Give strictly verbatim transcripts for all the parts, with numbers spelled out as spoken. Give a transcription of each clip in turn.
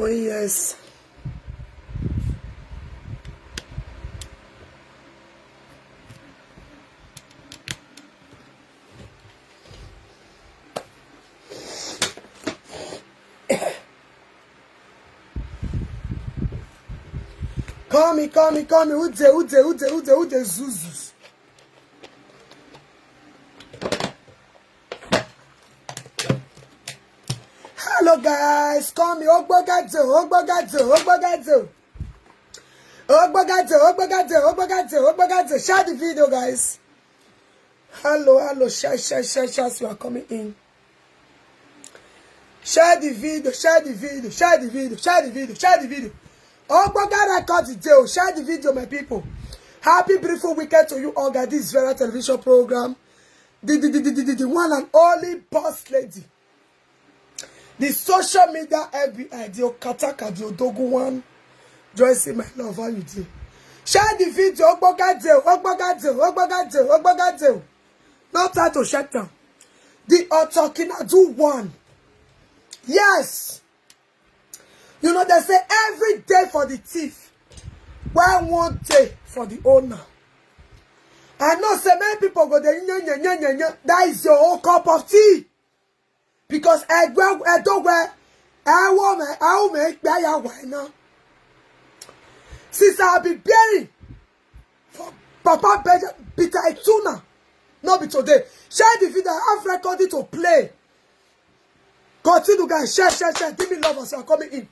Oh, yes. Call me, call me, call me. Ude, ude, ude, ude, ude, zuzus. Hello, guys. Call me. Ogbogade, Ogbogade, Ogbogade. Ogbogade, Ogbogade, Ogbogade, Ogbogade. Share the video, guys. Hello, hello. Share, share, share, share. As you are coming in. Share the video, share the video, share the video, share the video, share the video. Ogboga record the day. Share the video, my people. Happy beautiful weekend to you all, guys. This is Vera television program. The, the, the, the, the, the, the one and only boss lady. The social media F B I, the Okataka, the Odogu one. Joyce, my love, how you do? Share the video. Ogboga day, Ogboga day, Ogboga day, Ogboga day. No time to shut down. The Otokina do one. Yes. You know, they say every day for the thief, why one day for the owner? I know say many people go there, nye, nye, nye, nye, nye. That is your own cup of tea. Because I go, I don't wear, I want my, I want my, I want now. Since I'll be bearing for Papa Benja-, Peter Ituna, not be today. Share the video. I have recording to play. Continue, guys. Share, share, share. Give me love as you are coming in.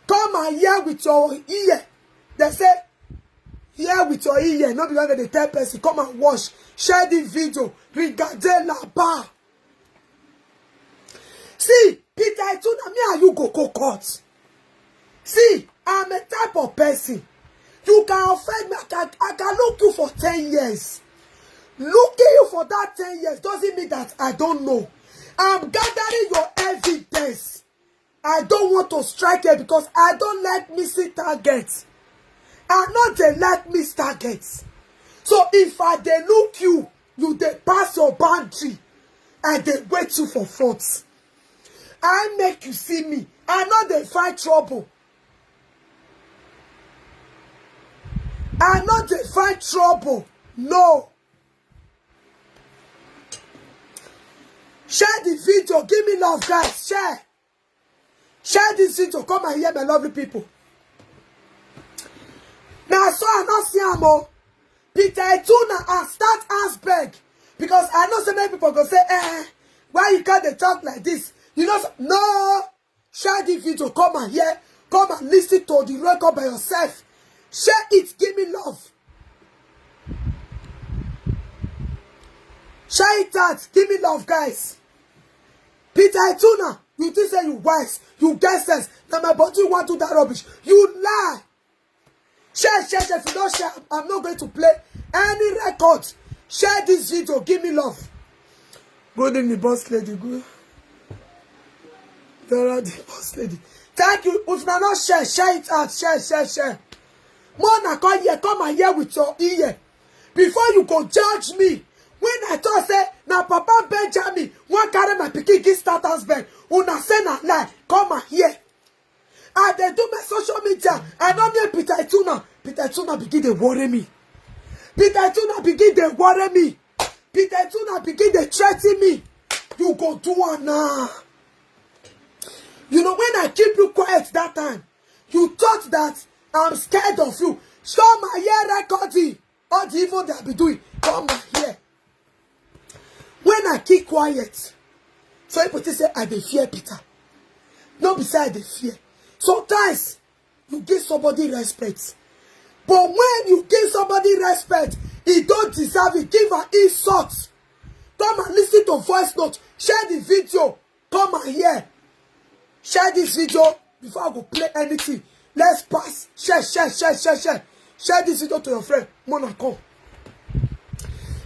Come and hear with your ear. They say, hear with your ear. Not because they tell person. Come and watch. Share the video. Rigade la ba. See, Peter Ituna, me and you go go court. See, I'm a type of person. You can offend me. I can, I can look you for ten years. Looking you for that ten years doesn't mean that I don't know. I'm gathering your evidence. I don't want to strike it because I don't like missing targets. I know they like miss targets. So if I dey look you, you dey pass your boundary. I dey wait you for front. I make you see me. I know they find trouble. I know they find trouble. No. Share the video. Give me love, guys. Share. Share this video. Come and hear, my lovely people. Now, so I not see am o. Peter Ituna and start ask beg. Because I know so many people go say, eh, why you can't dey talk like this? You know, so, no. Share the video. Come and hear. Come and listen to the record by yourself. Share it. Give me love. Share it out. Give me love, guys. Peter Ituna, you think say you wise, you get sense. Now my body want to that rubbish. You lie. Share, share, share. If you don't share, I'm not going to play any record. Share this video. Give me love. Good evening, boss lady. Good. Vera, the boss lady. Thank you. If na not share, share it out. Share, share, share. Mona, come here. Come and hear with your ear. Before you go judge me, when I talk say na Papa Benjamin wan carry my pikin give start house bell, una say na lie. Come and hear. I dey do my social media. I no need Peter Ituna. Peter Ituna begin dey worry me. Peter Ituna begin dey worry me. Peter Ituna begin dey threaten me. You go do am now. You know, when I keep you quiet that time, you thought that I'm scared of you. Show my ear recording. All the evil that I be doing, come and hear. When I keep quiet, so people think say I dey fear Peter. No be say I dey fear. Sometimes you give somebody respect. But when you give somebody respect, he don't deserve it. Give an insult. Come and listen to voice note. Share the video. Come and hear. Share this video before I go play anything. Let's pass. Share, share, share, share, share. Share this video to your friend. Mona, come.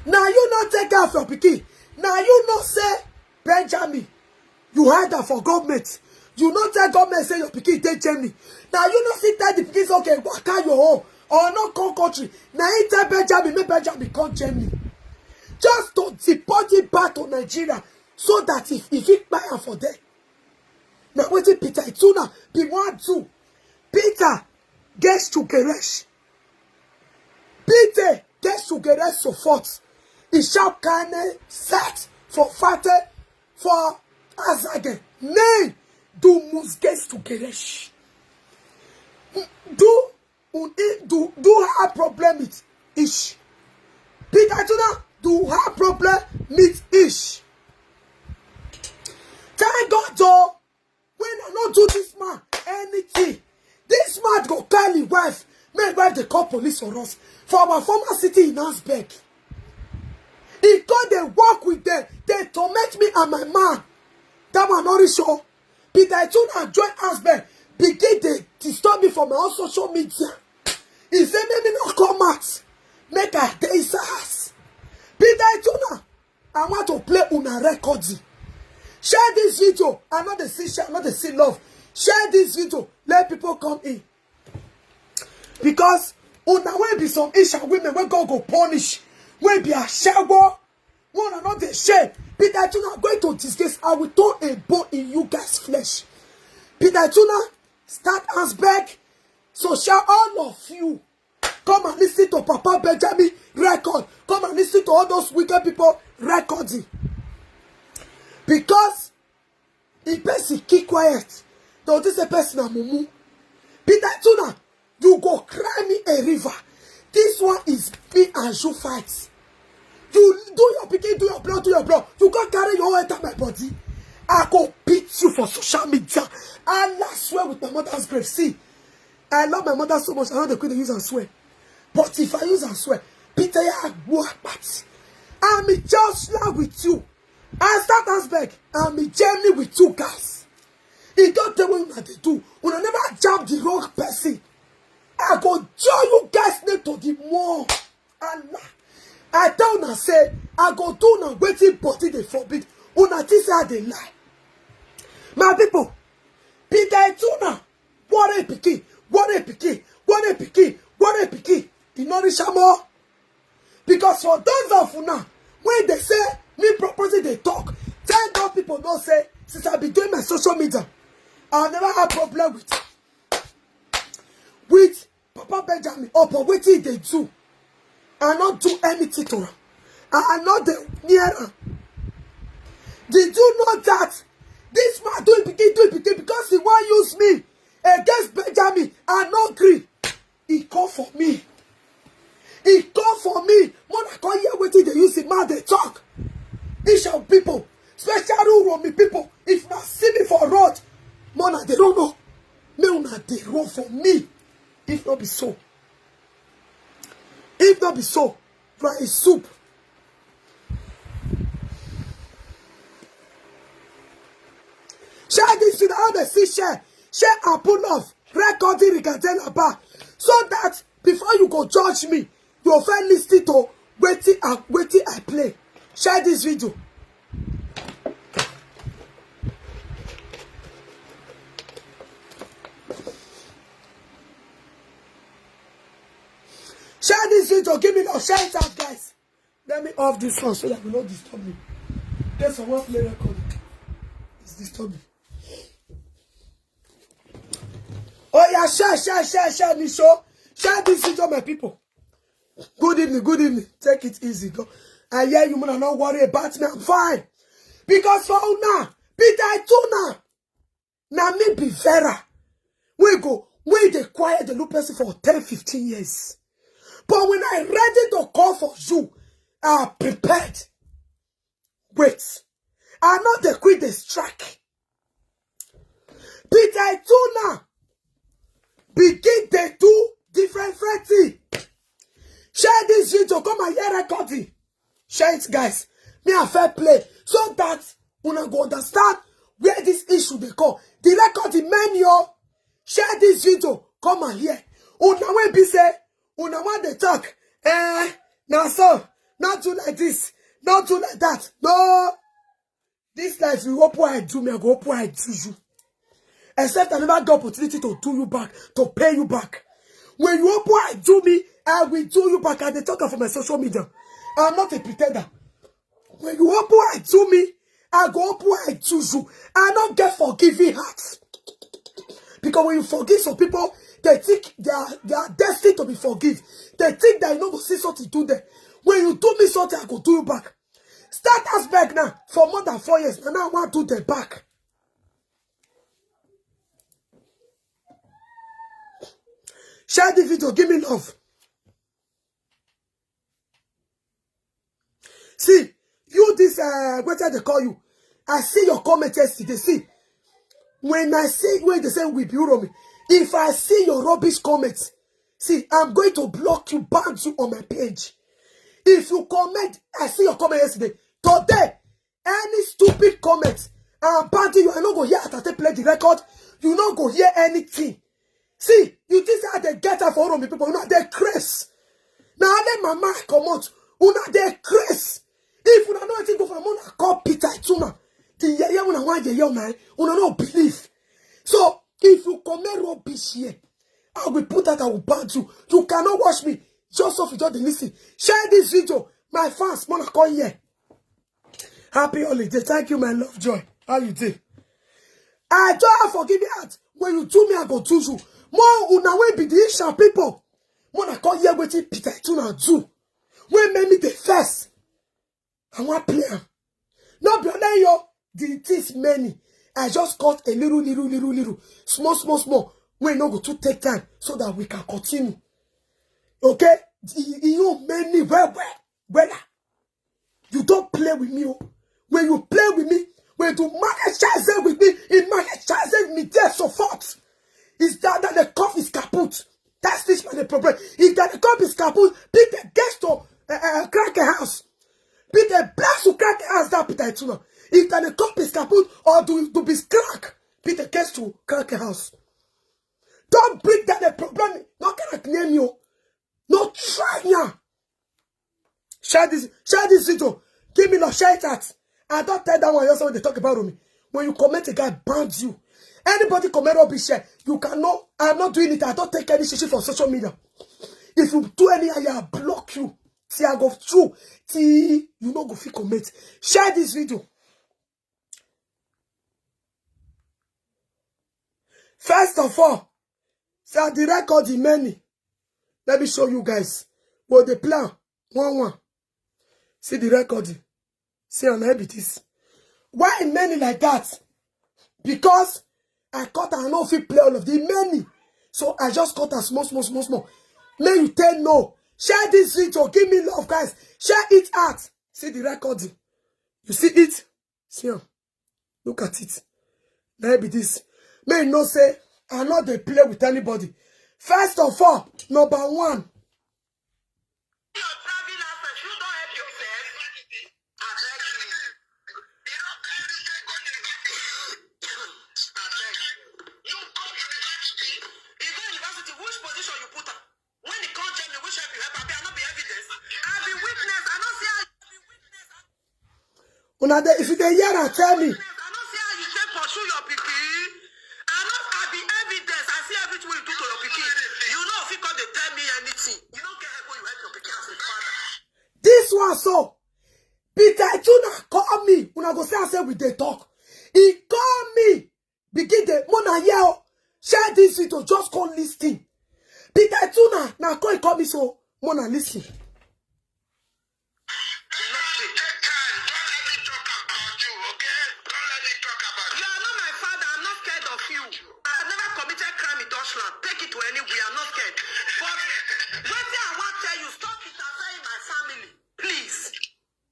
Now you no take care of your pikin. Now you no say Benjamin. You hide am for government. You no tell government say your pikin dey Germany. Now you no fit tell the pikin say, okay, waka your own. Or no come country. Now he tell Benjamin, make Benjamin come Germany. Just to deport him back to Nigeria so that if, if he buy am for there. Na wetin Peter Ituna be wan do? Peter get sugeresh. Peter get sugeresh support. E sharp kind set for fate for Azage. Nay, du musst get sugeresh. Du und du du have problem mit ich. Peter Ituna, du have problem mit ich. Thank God though, when I no do this man anything, this man go call his wife. My wife dey call police for us for our former city in Asberg. He come dey work with them, they torment me and my man. That one no reach o. Peter Ituna join Asberg, begin dey disturb me for my own social media. He say make me no come out, make I dey inside house. Peter Ituna, I want to play una recording. Share this video. I no dey see share, I no dey see love. Share this video. Let people come in. Because una wey be some Isha women wey God go punish, wey be ashawo, wey una no dey shame. Peter Ituna going to disgrace. I will turn a bone in you guys' flesh. Peter Ituna, start Asberg. So share all of you. Come and listen to Papa Benjamin record. Come and listen to all those wicked people recording. Because if person keep quiet, they will think say person na mumu. Peter Ituna, you go cry me a river. This one is me and you fight. You do your pikin, do your blood, do your blood. You go carry your own enter my body. I go beat you for social media. Allah swear with my mother's grave. See, I love my mother so much. I no dey quick dey use am swear. But if I use am swear, Peter Yagbo Akpati, I'm in Joshua with you. I start Asberg. I'm in Germany with you guys. E don tell una dey do. Una never jam the wrong person. I go draw you guys name to the mall. Allah. I tell una say I go do una wetin body dey forbid. Una think say I dey lie. My people, Peter Ituna, worry pikin, worry pikin, worry pikin, worry pikin. E no reach am o. Because for those of una wey dey say me purposely dey talk, tell those people know say since I be doing my social media, I never have problem with with Papa Benjamin upon wetin he dey do. I no do anything to am. I no dey near am. Did you know that this man do him pikin, do him pikin because he wan use me against Benjamin? I no gree. He come for me. He come for me. Mona come hear wetin dey use him mouth dey talk. Bishop people, special Uromi people, if una see me for road, mona dey run o. Make una dey run for me. If no be so, if no be so, you are a soup. Share this video, all the see share, share and pull off, recording Rigadela bar, so that before you go judge me, you go first listen to wetin I wetin I play. Share this video. Share this video, give me love, share it out, guys. Let me off this one so that will not disturb me. There's a one play record. It's disturbing. Oh yeah, share, share, share, share this show. Share this video, my people. Good evening, good evening. Take it easy, go. I hear you, man. Not worry about me. I'm fine. Because for now, Peter Ituna, na me be Vera. We go, we dey quiet the loop person for ten, fifteen years. But when I ready to call for you, I prepared. Wait. I no dey quit the strike. Peter Ituna begin dey do different, different thing. Share this video, come and hear recording. Share it, guys. Me and fair play so that una go understand where this issue dey come. The recording, men, yo, share this video, come and hear. Una wey be say una wan dey talk, eh, na so, not do like this, not do like that. No, this life, you open eye do me, I go open eye do you. Except I never get opportunity to do you back, to pay you back. When you open eye do me, I will do you back. I dey talk am for my social media. I'm not a pretender. When you open eye do me, I go open eye to you. I no get forgiving heart. Because when you forgive some people, they think they are, they are destined to be forgive. They think that you no go see something do them. When you do me something, I go do you back. Start us back now for more than four years. And now I want to do them back. Share the video. Give me love. See, you this, uh, what they call you? I see your comment yesterday. See, when I see when they say we bureau me, if I see your rubbish comments, see, I'm going to block you, ban you on my page. If you comment, I see your comment yesterday. Today, any stupid comment, I'm banning you. I no go hear as I take play the record. You no go hear anything. See, you think how they get out for Uromi people? Una dey craze. Now let my mind come out. Una dey craze. If una know anything go for una call Peter Ituna, the yeye una want yeye una, una no believe. So if you comment rubbish here, I will put that, I will ban you. You cannot watch me. Just so you just dey listen. Share this video. My fans, wanna call here. Happy holiday. Thank you, my love, Joy. How you dey? I don't have forgiving heart. When you do me, I go do you. More una wey be the issue, people. More na come hear wetin Peter Ituna do. Wey make me the first. I wan play am. No be only you. The things many. I just cut a little, little, little, little, small, small, small. Wey no go too take time so that we can continue. Okay? E, e no many well, well, well. You don't play with me, oh. When you play with me, when you manage chance with me, it manage chance me there so fort. Is that, that the cup is kaput? That's this my problem. If that the cup is kaput, be the guest to uh, uh, crack a house. Be the blast to crack a house that Peter Ituna. If that the cup is kaput or do to be crack, be the guest to crack a house. Don't bring that the problem. No crack near me, oh. No try now. Share this, share this video. Give me love, share it out. I don't tell that one. You also they talk about me. When you comment, a guy bans you. Anybody comment rubbish here, you cannot. I'm not doing it. I don't take any shit for social media. If you do any, I block you. See, I go through. See, you no go fit comment. Share this video. First of all, see the record in many. Let me show you guys. Well, the plan. One, one. See the record. See, and I be this. Why many like that? Because I cut and I no fit play all of the many. So I just cut a small, small, small, small. May you tell no. Share this video. Give me love, guys. Share it out. See the record. You see it? See am. Look at it. Now be this. May you know say I no dey play with anybody. First of all, number one. Your driving license, you don't help yourself. I beg you. You don't carry the same gun in the back. I beg you. You go to university. You go university, which position you put am? When e come tell me which help you help, abi I no be evidence? I be witness. I no see how you be witness. Una dey, if you dey hear am, tell me. I no see how you take pursue your pikin. I no, I be evidence. I see everything wey you do to your pikin. You no fit come dey tell me anything. You no get help wey you help your pikin as a father. This one so, Peter Ituna call me. Una go say I say we dey talk. He call me. Begin the mona here. Share this video. Just come listen. Peter Ituna, now call, call me so. Mona, listen. You are not my father. I'm not scared of you. I have never committed crime in Dutchland. Take it to anywhere. I'm not scared. But wetin I wan tell you, stop interfering in my family. Please.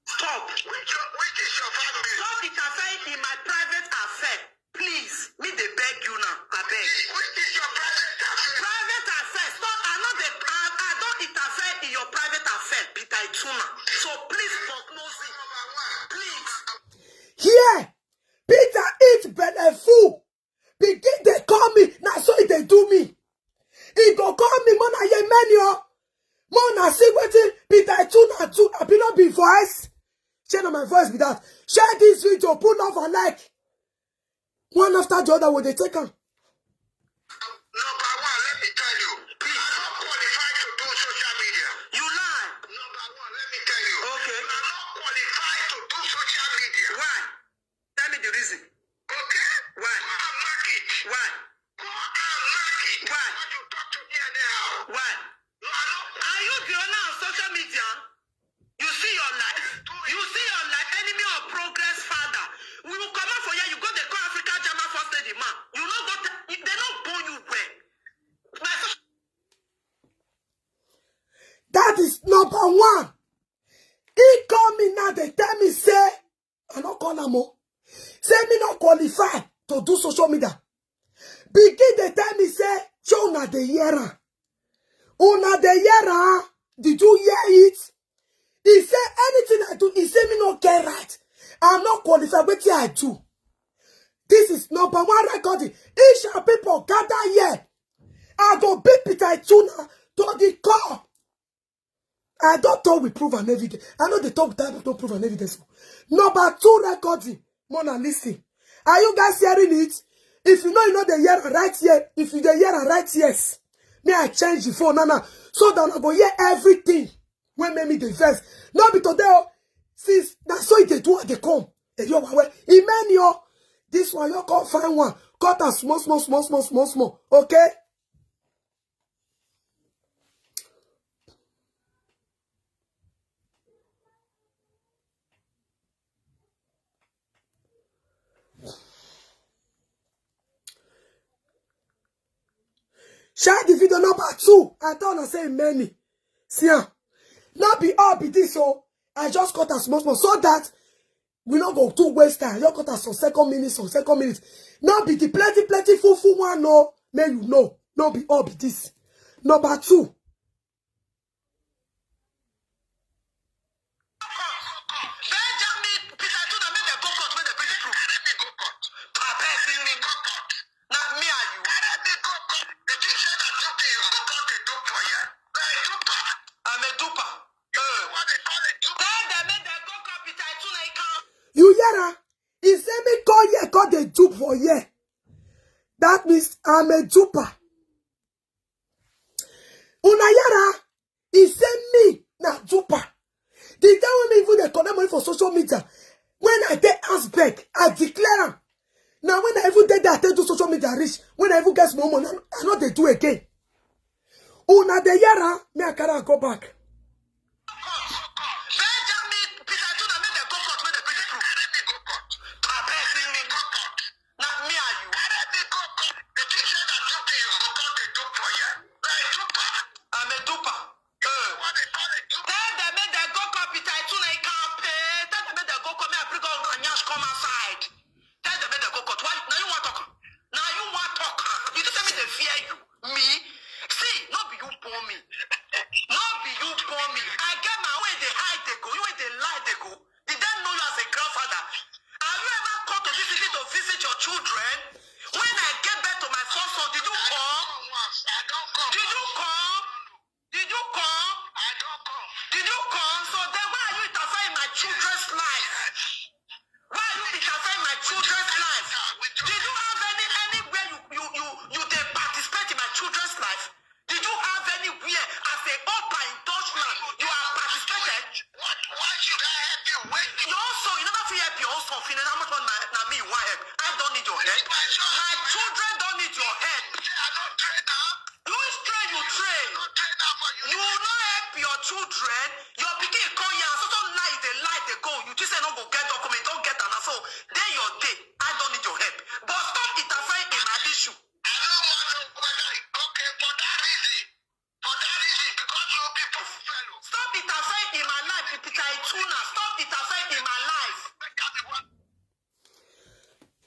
Stop. Which, which is your family? Stop interfering in my private affair. Please, me dey beg you now, I beg. Which is your private affair? Private affair. Stop. I no dey. I, I don interfere in your private affair, Peter Ituna. So please, fuck no. Please. Here, Peter eat belle full. Begin dey call me. Na so e dey do me. E go call me, mona ye many o. Mona see wetin Peter Ituna do. Abi no be voice? Shey na my voice be that. Share this video, put love and like. One after the other, we dey take am. Number one, let me tell you, please, you are not qualified to do social media. You lie. Number one, let me tell you, okay, you are not qualified to do social media. Why? It's number one. He call me now, they tell me, say, I no call am o. Say me no qualify to do social media. Begin they tell me, say, show una the hear am. Una the hear am. Did you hear it? He say anything I do, he say me no get right. I'm not qualified. Wetin I do? This is number one recording. If Isha people gather here, I go beat Peter Ituna to the core. I don't talk with proof and evidence. I know they talk without no proof and evidence. Number two recording. Mona, listen. Are you guys hearing it? If you know, you know the hear am right here. If you the hear am right, yes. Me, I change the phone now, now. So that I go hear everything. When make me the verse. Not be today, oh. Since that's so they do what they come. And you are, Emmanuel, this one, you come find one. Cut am small, small, small, small, small, small. Okay? Share the video number two. I tell una say many. See am. Not be all be this, so I just cut am small, small, so that we no go too waste time. You cut am some second minute, some second minute. Not be the plenty, plenty full, full one, no. May you know. Not be all be this. Number two. Benjamin, Peter Tuna, make dem go court, make dem bring the proof. Abeg, bring me. Na me and you. Carry me go court. The thing say na two things. Who come dey dupe for here? Na a duper. I'm a duper. Eh. Tell dem make dem go court, Peter Tuna, he come. You hear am? He say me come here, come dey dupe for here. That means I'm a duper. Una hear am? He say me na duper. The time when me even dey collect money for social media, when I dey house beg, I declare am. Now when I even dey there, I take do social media reach. When I even get small money, I no dey do again. Una dey hear am? Me, I carry am go back. Benjamin, Peter Tuna, make dem go court, make dem bring the proof. Abeg, bring me. Na me and you. Carry me go court. The thing say na two things. Who come dey dupe for here? Na a duper. I'm a duper. Eh. Tell dem make dem go court, Peter Tuna, he come pay. Tell dem make dem go court, make I bring all the nyash come outside. Tell dem make dem go court. Why? Na you wan talk am. Na you wan talk am. You think say me dey fear you? Me? See, no be you born me. No be you born me. I get my own wey dey hide dey go. You wey dey lie dey go. Did dem know you as a grandfather? Have you ever come to this city to visit your children? When I gave birth to my first son, did you come? Did you come? Did you come? Did you come? So then why are you interfering in my children's life? Why are you interfering in my children's life? Did you have any, anywhere you, you, you, you dey participate in my children's life? Did you have anywhere as a opa in Dutchland you have participated? What, why should I help you? When your own son, you never fit help your own son finish. How much money na, na me you wan help? I don't need your help. My children don't need your help. I don't train am. Which train you train? I don't train am for you. You no help your children. Your pikin come here, so, so lie dey lie dey go. You think say no go get document, don get am na so. Dey your day. I don't need your help. But stop interfering in my issue. I don't want to whether it's okay for that reason. For that reason, because you people fellow. Stop interfering in my life, Peter Ituna. Stop interfering in my life.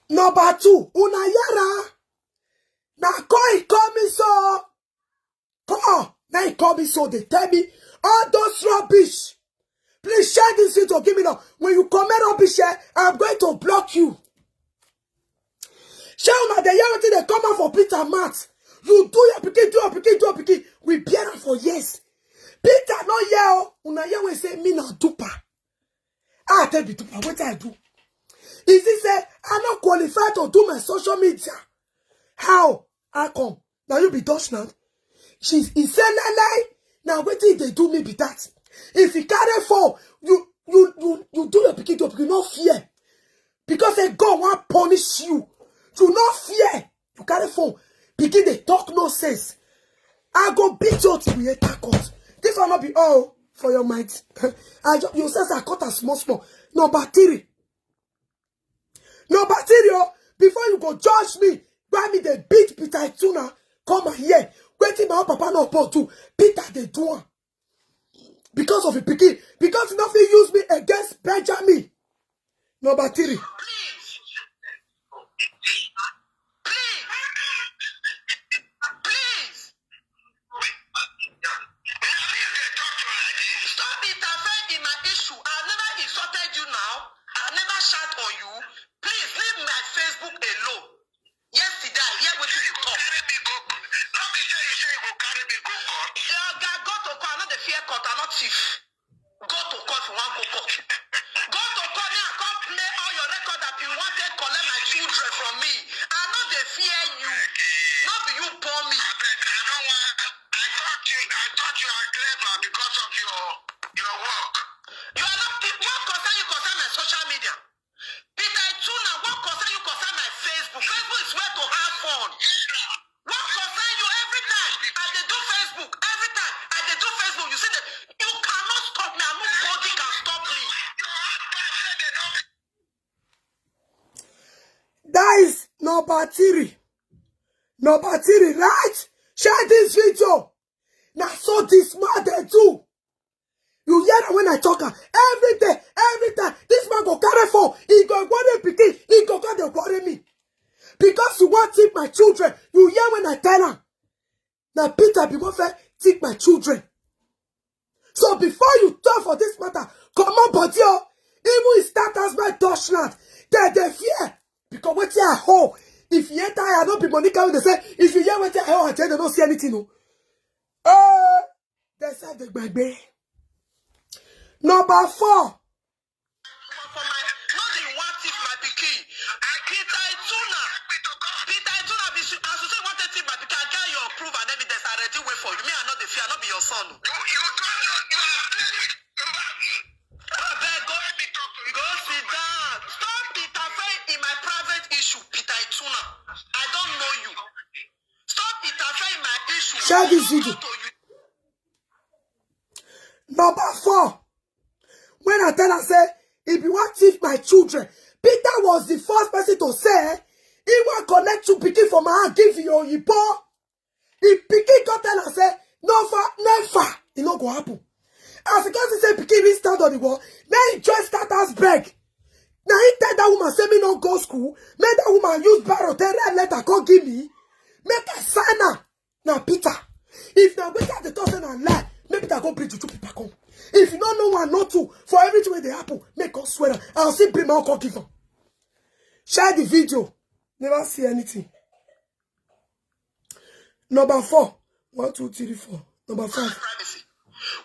Number two, una hear am? Na call he call me so. Call, now he call me so. They tell me all those rubbish. Please share this video. Give me now. When you comment rubbish here, I'm going to block you. Shey una dey hear wetin dey come out for Peter mouth? You do your pikin, do your pikin, do your pikin. We bear am for years. Peter no hear o. Una hear when say me na duper. I tell the duper wetin I do. Is he say I no qualify to do my social media? How? How come? Now you be Dutchland. She's, he say lie lie. Now wetin dey do me be that. If you carry phone, you you you you do your pikin, do your pikin, no fear. Because say God wan punish you. You no fear. You carry phone, begin dey talk nonsense. I go beat you till we enter court. This one no be all for your mind. I just, you say I cut am small small. Number three. Number three o, before you go judge me, why me dey beat Peter Ituna? Come and hear. Wetin my own papa no born do, Peter dey do am. because of a pikin, because you no fit use me against Benjamin. Number three. Stop interfering in my issue. I never insulted you now. I never shout on you. Please leave my Facebook alone. Yesterday, I hear wetin you talk. Carry me go. No be say you say you go carry me go court. Your guy go to court, I no dey fear court, I no thief. Go to court, you wan go court. Go to court, me I come play all your record that you wan take collect my children from me. I no dey fear you. No be you born me. Abeg, I no wan. I thought you, I thought you are clever because of your, your work. You are not. What concern you concern my social media? Peter Ituna, what concern you concern my Facebook? Facebook is where to have fun. What concern you? Every time I dey do Facebook, every time I dey do Facebook, you see the, you cannot stop me, and nobody can stop me. That is number three. Number three, right? Share this video. Na so this man dey do. You hear am when I talk am? Every day, every time, this man go carry phone. He go worry pikin. He go come dey worry me. Because you wan thief my children. You hear when I tell am? Na Peter be wan first thief my children. So before you talk for this matter, comot body o. Even his status by Dutchland, dem dey fear. Because wetin I hold, if you enter, I no be Monica wey dey say, if you hear wetin I hold, I tell dem no see anything o. Eh, dem sef dey gbagbe. Number four. For my, no dey wan thief my pikin. Peter Ituna. Peter Ituna be su-, as you say you wan take thief my pikin, I get your proof and evidence. I ready wait for you. Me, I no dey fear, I no be your son o. You, you don't know, you are playing. Abeg, go, go sit down. Stop interfering in my private issue, Peter Ituna. I don't know you. Stop interfering in my issue. Share this video. Number four. When I tell am say, if you wan thief my children, Peter was the first person to say, he wan collect two pikin from my hand, give your oyibo. If pikin come tell am say, no, fa, never, e no go happen. As he come see say pikin reach stand on the wall, na he join start as beg. Na he tell that woman say me no go school, make that woman use barrow take write letter come give me, make I sign am. Na Peter. If na wetin I dey talk say na lie, make Peter go bring juju paper come. If you no know one, no two, for everything wey dey happen, make God swear am. I'll still bring my own come give am. Share the video. Never see anything. Number four. One, two, three, four. Number five. Privacy.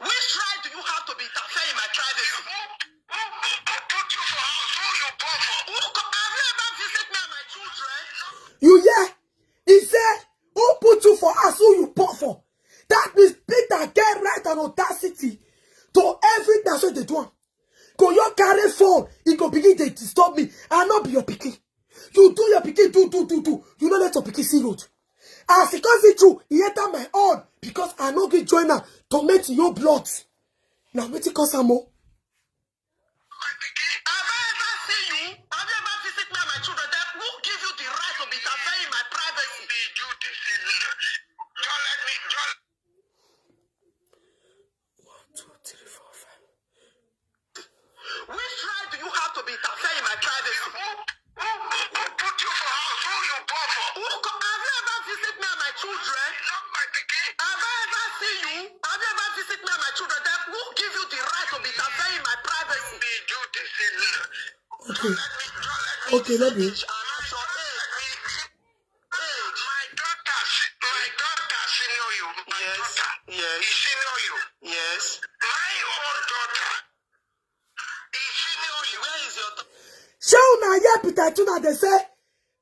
Which right do you have to be interfering in my privacy? Who, who, who put you for house? Who you born for? Who co-, have you ever visited me and my children? You hear? He say, who put you for house? Who you born for? That means Peter get right and audacity to everything wey dey do am. Go you carry phone, he go begin dey disturb me. I no be your pikin. You do your pikin, do, do, do, do. You no let your pikin see road. As he come see through, he enter my own because I no gree join am to make your blood. Na wetin cause am o. Have I ever seen you? Have you ever visited me and my children? Then who give you the right to be interfering in my privacy? Don't let me, don't. One, two, three, four, five. Which right do you have to be interfering in my privacy? Who, who, who, who put you for house? Who you born for? Who co-, have you ever visited me and my children? Not my pikin. Have I ever seen you? Have you ever visited me and my children? Then who give you the right to be interfering in my privacy? Be do this thing. Okay. Let me, don't let me Okay, let me. Finish. I'm not your age. Age. My daughter, si-, my daughter senior you. My Yes, daughter, yes, he senior you. Yes. My own daughter, he senior you. Where is your daughter? Shey una hear Peter Ituna dey say,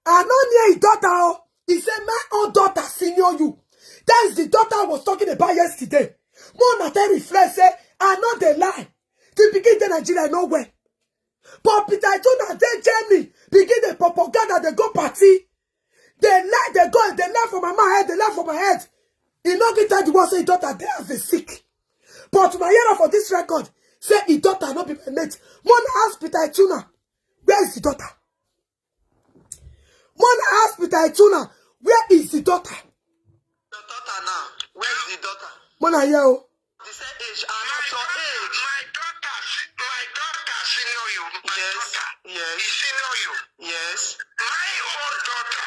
I no near his daughter o. He say, my own daughter senior you. That is the daughter I was talking about yesterday. Make una take reflect say, I no dey lie. The pikin dey Nigeria no well. But Peter Ituna dey Germany, begin dey propaganda, dey go party. Dey lie, dey go, dey lie for my man head, dey lie for my head. He no gree tell the world say his daughter dey as dey sick. But una hear am for this record, say his daughter no be my mate. Make una ask Peter Ituna, where is the daughter? Make una ask Peter Ituna, where is the daughter? Your daughter now. Where is the daughter? Make una hear o. The same age, I'm not your age. My daughter, si- my daughter senior you. My Yes, daughter, he yes, senior you. Yes. My own daughter,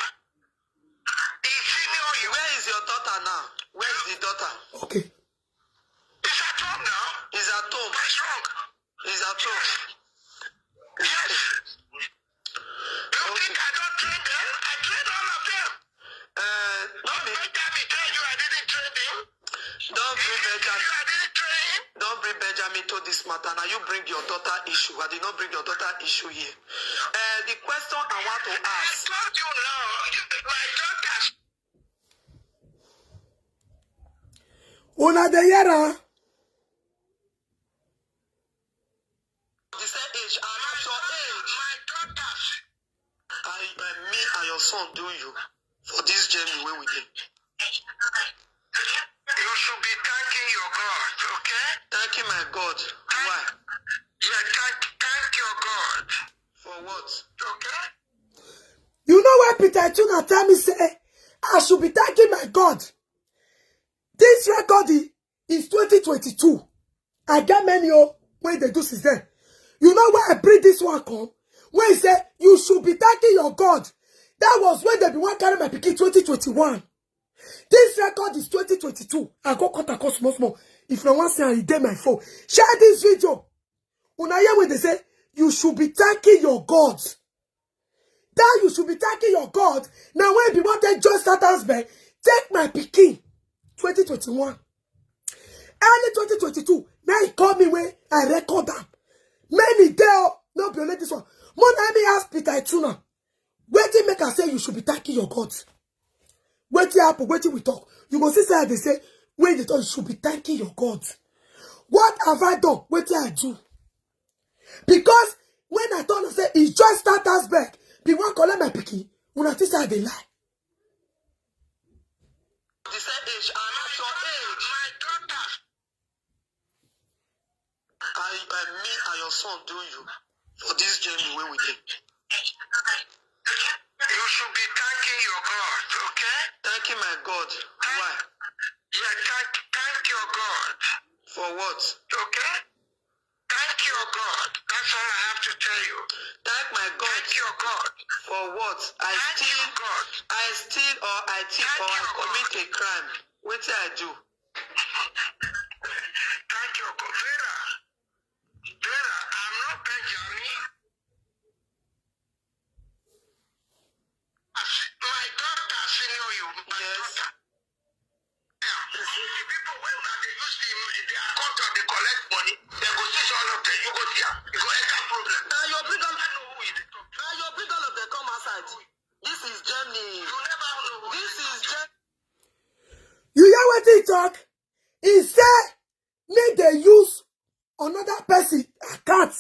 he senior you. Where is your daughter now? Where is the daughter? Okay. He's at home now. He's at home. What's wrong? He's at home. Yes. You think I don't train them? I train all of them. Uh, don't be, Benjamin tell you I didn't train him. don't bring Benjamin. You I didn't train him. Don't bring Benjamin to this matter. Now you bring your daughter issue. I did not bring your daughter issue here. Uh, the question I want to I ask. told you now. You, my daughter. Una dey hear am? The same age, I'm not your age. My daughter. I, uh, me and your son do you for this journey where we did. You should be thanking your God, okay? Thanking my God. Why? Yeah, thank, thank your God, For what? okay? You know why Peter Tuna tell me say I should be thanking my God? This record i- is twenty twenty-two. I get many oh when they do since then. You know why I bring this one come? When he say you should be thanking your God. That was when they be one carry my pikin twenty twenty-one. This record is twenty twenty-two. I go cut across small small. If no one say I dey my phone, share this video. Una hear when they say you should be thanking your God. That you should be thanking your God. Now when be wanted just start house bell, take my pikin. twenty twenty-one. Early twenty twenty-two. Now he call me when I record am. Many dey oh, no be only this one. More than me ask Peter Ituna. Wetin make I say you should be thanking your God? Wetin happen? Wetin we talk? You go see say I dey say when they talk you should be thanking your God. What have I done? Wetin I do? Because when I told her say e just start house bell, be wan collect my pikin, una think say I dey lie. The same age, I'm not your age. My daughter. I, uh, me and your son do you for this journey where we did. You should be thanking your God, okay? Thanking my God. Why? Yeah, thank, thank your God, For what? okay? Thank your God. That's all I have to tell you. Thank my God. Thank your God. For what? I Thank steal. your God. I steal or I thief or I commit a crime. Wetin I do? Thank your God. Vera, Vera, I'm not Benjamin. My daughter senior you. My Yes. daughter. Yeah. The people when they use the, the account of the collect money, they go see all of them. You go there. You go enter problem. Now you bring all. I know who is the top. Now you bring all of them come outside. This is Germany. You never know who This is Germany. You hear wetin he talk? He say make they use another person account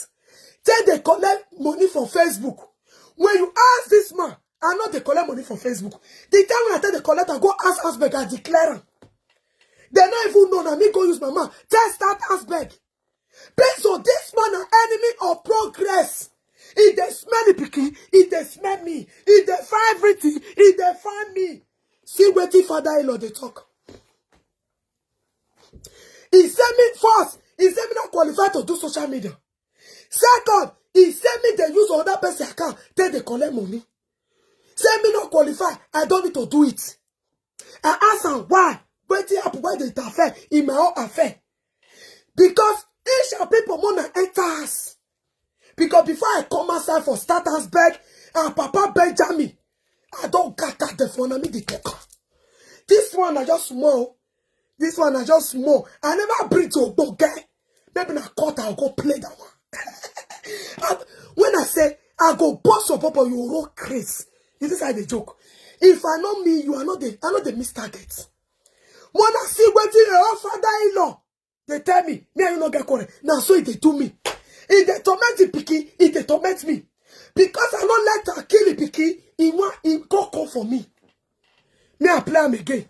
take dey collect money for Facebook. When you ask this man, I no dey collect money for Facebook. The time when I take dey collect am, go ask Asbeg, I declare am. They no even know na me go use my mouth take start Asbeg. Based on this man na enemy of progress. He dey smell me pikin, he dey smell me, he dey find everything, he dey find me. See wetin father-in-law dey talk. He say me first, he say me not qualified to do social media. Second, he say me they use other person account, then they collect money. Say me not qualified, I don't need to do it. I ask am why, wetin happen, why they interfere in my own affair. Because each of people more than enter house. Because before I come outside for start Asbeg and Papa Benjamin, I don't gather the phone and me the talk. This one I just small. This one I just small. I never bring to Ogboge. Maybe na court I'll go play that one. And when I say I go boss your papa, you roll craze. You think I dey joke? If I know me, you are not the I know the miss target. When I see wetin your father-in-law, they tell me, me and you no get quarrel. Now so they do me. If they torment the pikin, if they torment me. Because I no let her kill the pikin, he want he go come for me. Me I play am again.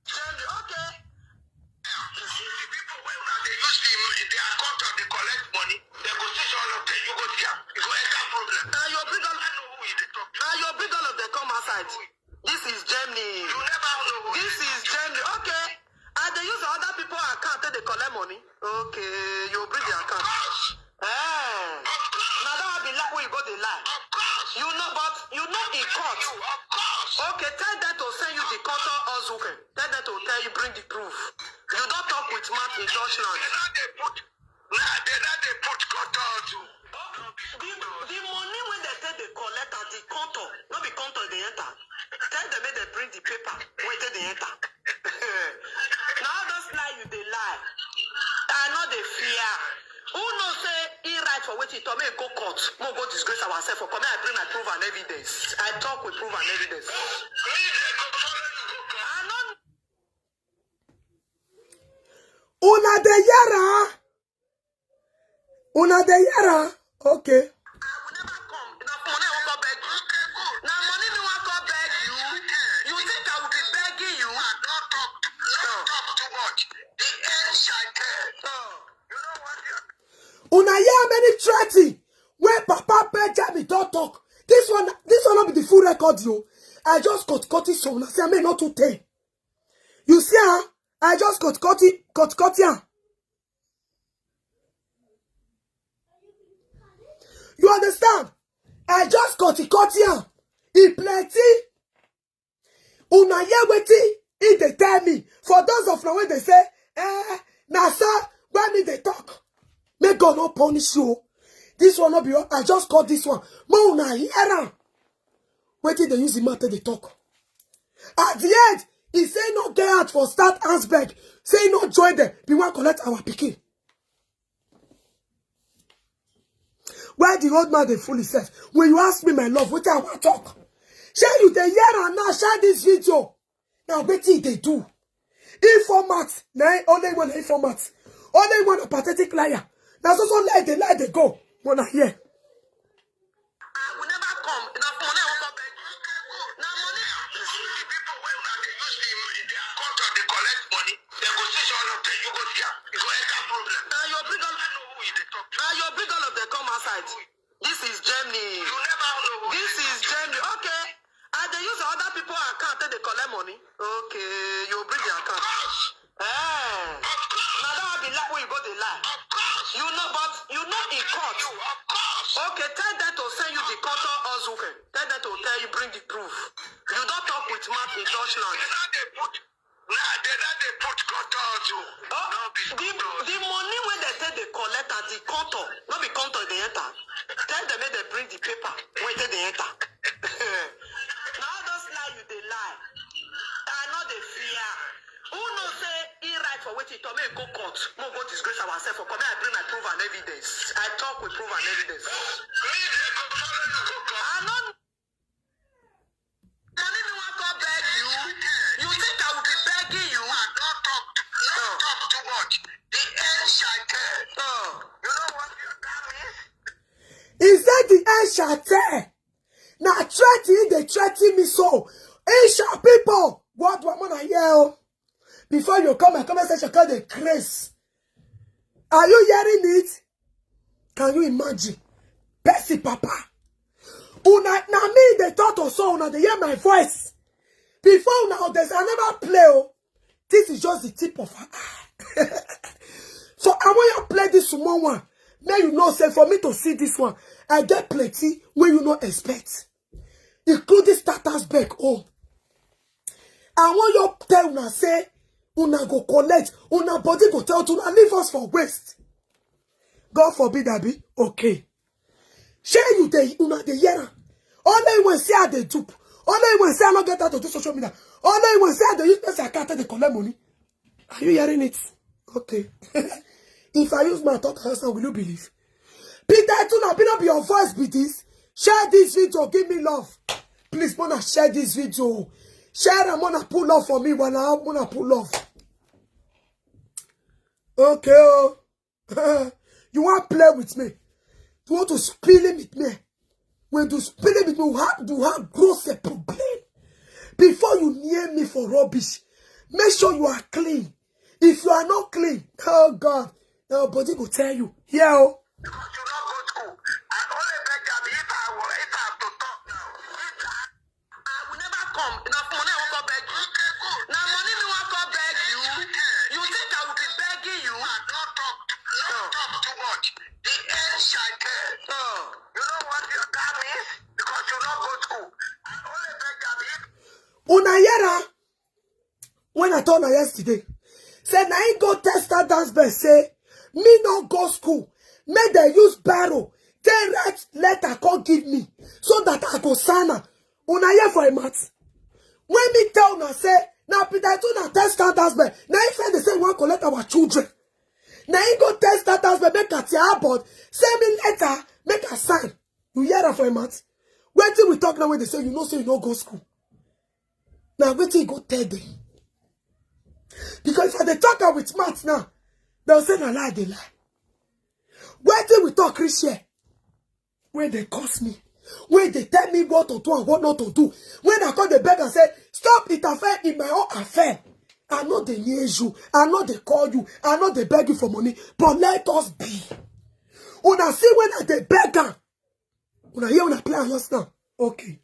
Germany, okay. The people when they use the, the account of the collect money, they go see all of them. You go there. You go enter problem. Now you bring all. I know who is the top. Bring all of them come outside. This is Germany. You never know. This is Germany. Okay. And they use other people account, they collect money. Okay, you bring the account. Eh. Now that be like we go the lie. You know, but you know in court. Okay, tell them to send you the court or Zuke. Tell them to tell you bring the proof. You don't talk with mouth in Dutchland. They not they put, nah, they not they put court on you. The, the money when they take they collect at the counter, not be counter they enter. Tell them make they bring the paper when they, they enter. Now don't lie, you they lie. I know they fear. Who knows say he right for wetin he talk, make go court, make go disgrace ourselves for come. I bring my proof and evidence. I talk with proof and evidence. I know. Una dey yara. Una dey yara. Okay. I will never come. Now money I won't go beg you. Now money me won't go beg you. You think I will be begging you? Don't talk. Don't talk too much. The end shall tell. You know what? Una hear how many threatening wey Papa Benjamin don talk. This one, this one no be the full record, yo. I just cut cut it so una say I may not too tell. You see, ah, I just cut cut it, cut cut here. You understand? I just cut it cut here. E plenty. Una hear wetin he dey tell me. For those of now when they say, eh, na so when me dey talk, may God not punish you. This one not be all. I just cut this one. More una hear am. Wetin they use the matter they talk. At the end, he say no get out for start Ansberg. Say no join them. We want collect our picking. Why the old man dey fool himself? When you ask me, my love, what I want talk. Share you the year and now share this video. Now wetin they do? Informat, na only one informat. Only one pathetic liar. Now so so lie they lie they go. When I hear. I will never come. Now money I won't go beg. Now money. People when they use the, their culture, they collect money. They go see all of them. You go see am. You go enter problem. Now you bring all. I know who you dey talk to. Now you bring all of them come outside. This is Germany. You never know. This is Germany. Okay. And they use other people account, they collect money. Okay, you bring the account. Eh. Now that be like we go the lie. You know, but you know in court. Okay, tell them to send you the court or Zuke. Tell them to tell you bring the proof. You don't talk with mouth in Dutchland. They not they put, nah, they not they put court on you. Oh, no be the, the money when they take they collect at the counter, not be counter they enter. Tell them make they bring the paper when they, they enter. Now don't lie, you they lie. I know they fear. Who knows say he right for wetin he talk, make go court, make go disgrace ourselves for come. Make I bring my proof and evidence. I talk with proof and evidence. I know. Money me want to beg you. You think I will be begging you? Don't talk. Don't talk too much. The end shall tell. You know what you tell me? He said the end shall tell. Now threatening, they threaten me so. Asia people, what do I want to hear? Before you come and comment section, call the Chris. Are you hearing it? Can you imagine? Bessie Papa. Una, na me they talk to so una they hear my voice. Before una there's I never play. Oh. This is just the tip of her eye. So I want you to play this small one. May you know say for me to see this one, I get plenty where you not expect. Including starters back home. I want you tell una say una go collect, una body go tell una leave us for waste. God forbid I be okay. Share you dey una dey hear am. Only when say I dey dupe. Only when say I no get out to do social media. Only when say I dey use person account take dey collect money. Are you hearing it? Okay. If I use my talk answer, will you believe? Peter Tuna, be not be your voice be this. Share this video, give me love. Please, wanna share this video. Share and wanna pull love for me when I wanna pull love. Okay. Oh. You want play with me? You want to spill it with me? When you spill it with me, you have, you have gross a problem. Before you near me for rubbish, make sure you are clean. If you are not clean, oh God, your body go tell you. Yeah. Oh. Because you not go school. I only beg them if I were, if I have to talk now. Una hear am? When I told her yesterday, say na him go tell Stardust Bell say me no go school, make dem use barrow take write letter come give me so that I go sign am. Una hear for a month. When me tell una say na Peter Ituna tell Stardust Bell, na him first dey say he wan collect our children. Na him go tell Stardust Bell make Katia Abbott send me letter make I sign. You hear am for a month? Wetin we talk now wey dey say you know say you no go school? Na wetin you go tell them? Because if I dey talk am with mouth now, dem say na lie I dey lie. Wetin we talk reach here? Wey dey curse me, wey dey tell me what to do and what not to do. When I come dey beg and say, "Stop interfere in my own affair." I no dey near you, I no dey call you, I no dey beg you for money, but let us be. Una see when I dey beg am, una hear una play am just now. Okay.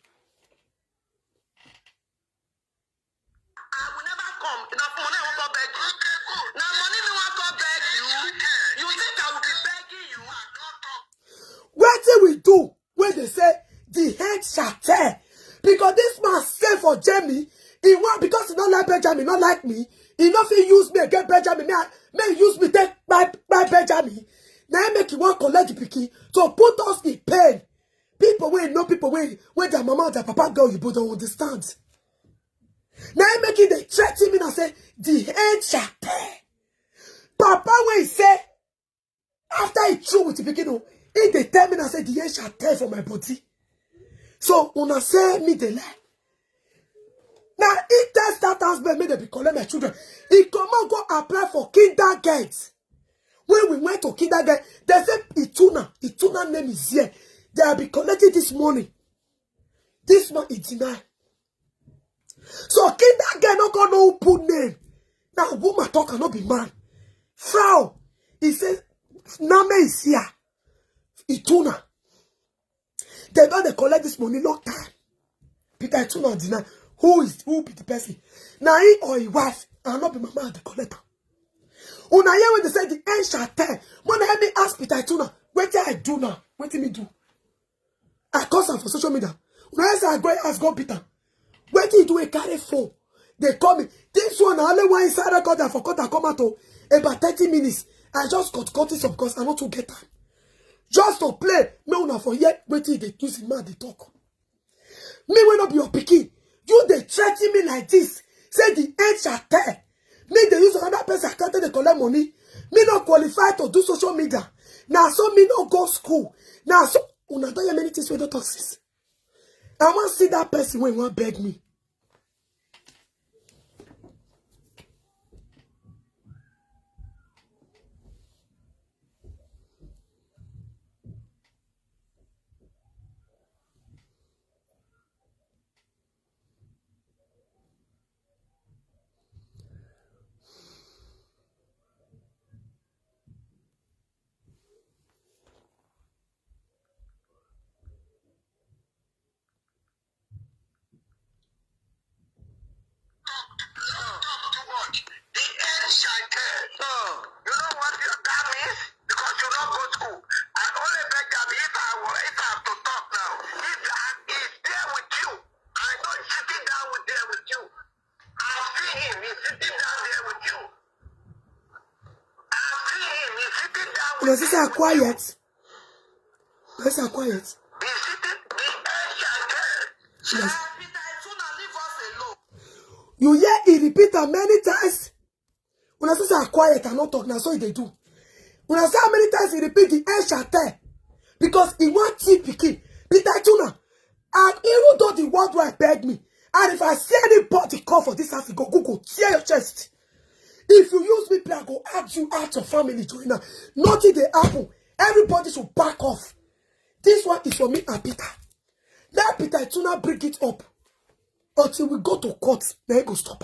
I will never come. Na for money I wan come beg you. Na money me wan come beg you. You think I will be begging you? Wetin we do wey dey say the end shall tell? Because this man stay for Jamie, he wan, because he no like Benjamin, no like me, he no fit use me against Benjamin. Me, I, me use me take my, my Benjamin. Na him make he wan collect the pikin to put us in pain. People wey know people wey, wey their mama or their papa go oyibo don understand. Na him make him dey threaten me now say the end shall tell. Papa wey say after he chew with the pikin o, he dey tell me now say the end shall tell for my body. So una say me dey lie. Na he tell Stardust Bell make dem be collect my children. He comot go apply for kindergarten. When we went to kindergarten, they say Ituna, Ituna name is here. They have been collecting this money. This man he deny. So kindergarten no go know who put name. Now woman talk and no be man. Frau, he say, "Name is here. Ituna." They don dey collect this money long time. Peter Ituna deny. Who is, who be the person? Na him or him wife? And no be mama dey collect am. Una hear when they say the end shall tell. When I me ask Peter Ituna, wetin I do now? Wetin me do? I curse am for social media. Una hear say I go house go beat am. Wetin he do? He carry phone. They call me. This one na only one inside record I forgot I come out o. About thirty minutes. I just cut cut it up because I no too get time. Just to play, make una for hear wetin he dey use him mouth dey talk. Me wey no be your pikin, you dey threaten me like this. Say the end shall tell. Me dey use another person account take dey collect money. Me no qualify to do social media. Na so me no go school. Na so una don hear many things wey don talk since. I wan see that person wey wan beg me. Talk too much. The end shall tell. You know what you tell me? Because you don't go school. I only beg them if I wa-, if I have to talk now. If I is there with you, I know he's sitting down with, there with you. I see him. He's sitting down there with you. I see him. He's sitting down with, your sister are quiet. Let's are quiet. He's sitting, the end shall tell. Yes. Peter Ituna, leave us alone. You hear he repeat am many times. Una say, say I quiet and not talk. Now so they do. Una say how many times he repeat the end shall tell. Because he want T P K. Peter Ituna. And even though the world wide beg me, and if I see anybody call for this house, go, go, go, tear your chest. If you use me play, I go add you out of family join now. Nothing they happen. Everybody should back off. This one is for me and Peter. Let Peter Ituna bring it up until we go to court. Then he go stop.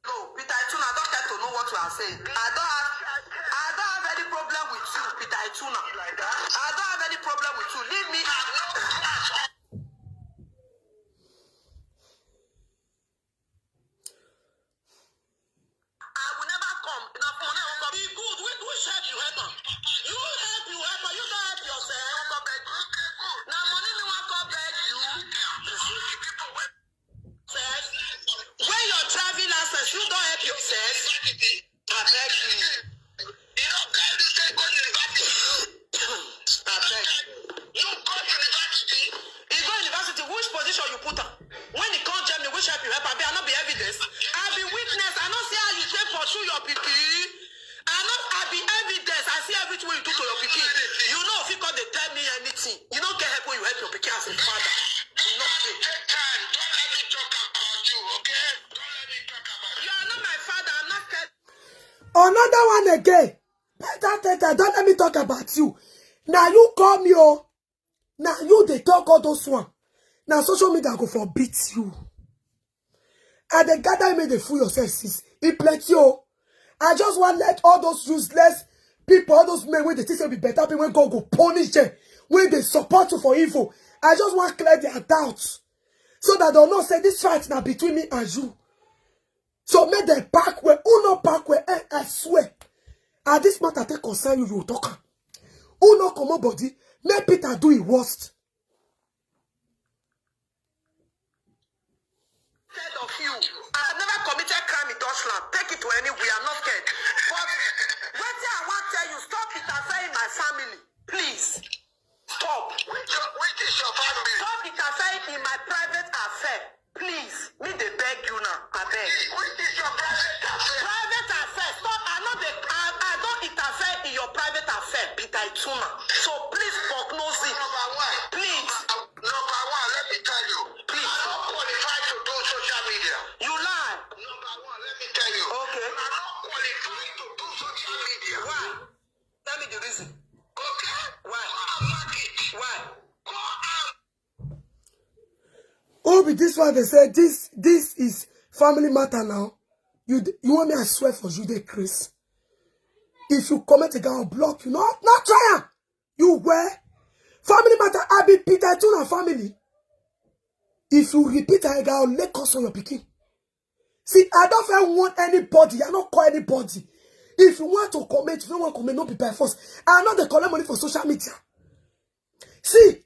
No, Peter Ituna, I don't care to know what you are saying. I don't have, I don't have any problem with you, Peter Ituna. I don't have any problem with you. Leave me. I will never come. Na for money I wan come. E good. Which, which help you help am? You help, you help am. You don't help yourself. Na money me wan come beg you. Which position you put am? When e come Germany, which help you help am? I no be evidence. I be witness. I no see how you take pursue your pikin. I no, I be evidence. I see everything wey you do to your pikin. You no fit come dey tell me anything. You no get help wey you help your pikin as a father. You no fit. Take time. Don't let me talk about you, okay? Don't let me talk about you. You are not my father. I'm not scared. Another one again. Better take time. Don't let me talk about you. Now you call me, oh. Now you dey talk all those one. Now social media go forbid you. And the gather make dey fool yourself, sis. E plenty, oh. I just want let all those useless people, all those men wey dey think say be better people, wey God go punish them, wey dey support you for evil. I just want clear their doubts so that they'll know say this fight na between me and you. So make dem pack well. Who no pack well? Eh, I swear. As this matter take concern you, you talk am. Who no comot body? Make Peter do his worst. Scared of you. I have never committed crime in Dutchland. Take it to anywhere. I'm not scared. But wetin I wan tell you, stop interfering in my family. Please. Stop. Which, your, which is your family? Stop interfering in my private affair. Please. Me dey beg you now. I beg. Which is your private affair? Private affair. Stop. I no dey, I, I don interfere in your private affair, Peter Ituna. So please, fuck no zi. Number one. Please. Number one, let me tell you. Please. I don't qualify to do social media. You lie. Number one, let me tell you. Okay. I don't qualify to do social media. Why? Tell me the reason. Okay? Why? Go and mark it. Why? Go and Who be this one? They say this, this is family matter now. You d- you want me? I swear for you, they Chris. If you comment again, I'll block you. No, not try am. You were family matter. I be Peter Ituna family. If you repeat again, I'll let curse on your pikin. See, I don't feel want anybody. I don't call anybody. If you want to comment, if you want to comment, not be by force. I know they collect money for social media. See,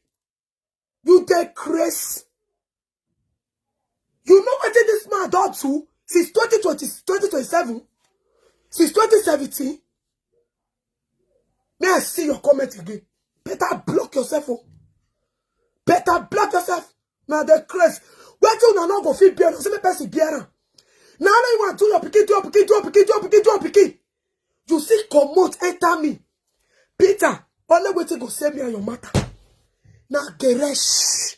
you dey craze. You know what this man done to since twenty twenty, twenty twenty-seven, since twenty seventeen. May I see your comment again? Better block yourself, oh. Better block yourself. Now the craze. Wetin una no go fit bear? Say make person bear am. Now you want to your pikin, do your pikin, do your pikin, do your pikin, do your pikin. You see, comot, enter me. Peter, only wetin go save me and your matter. Now geresh.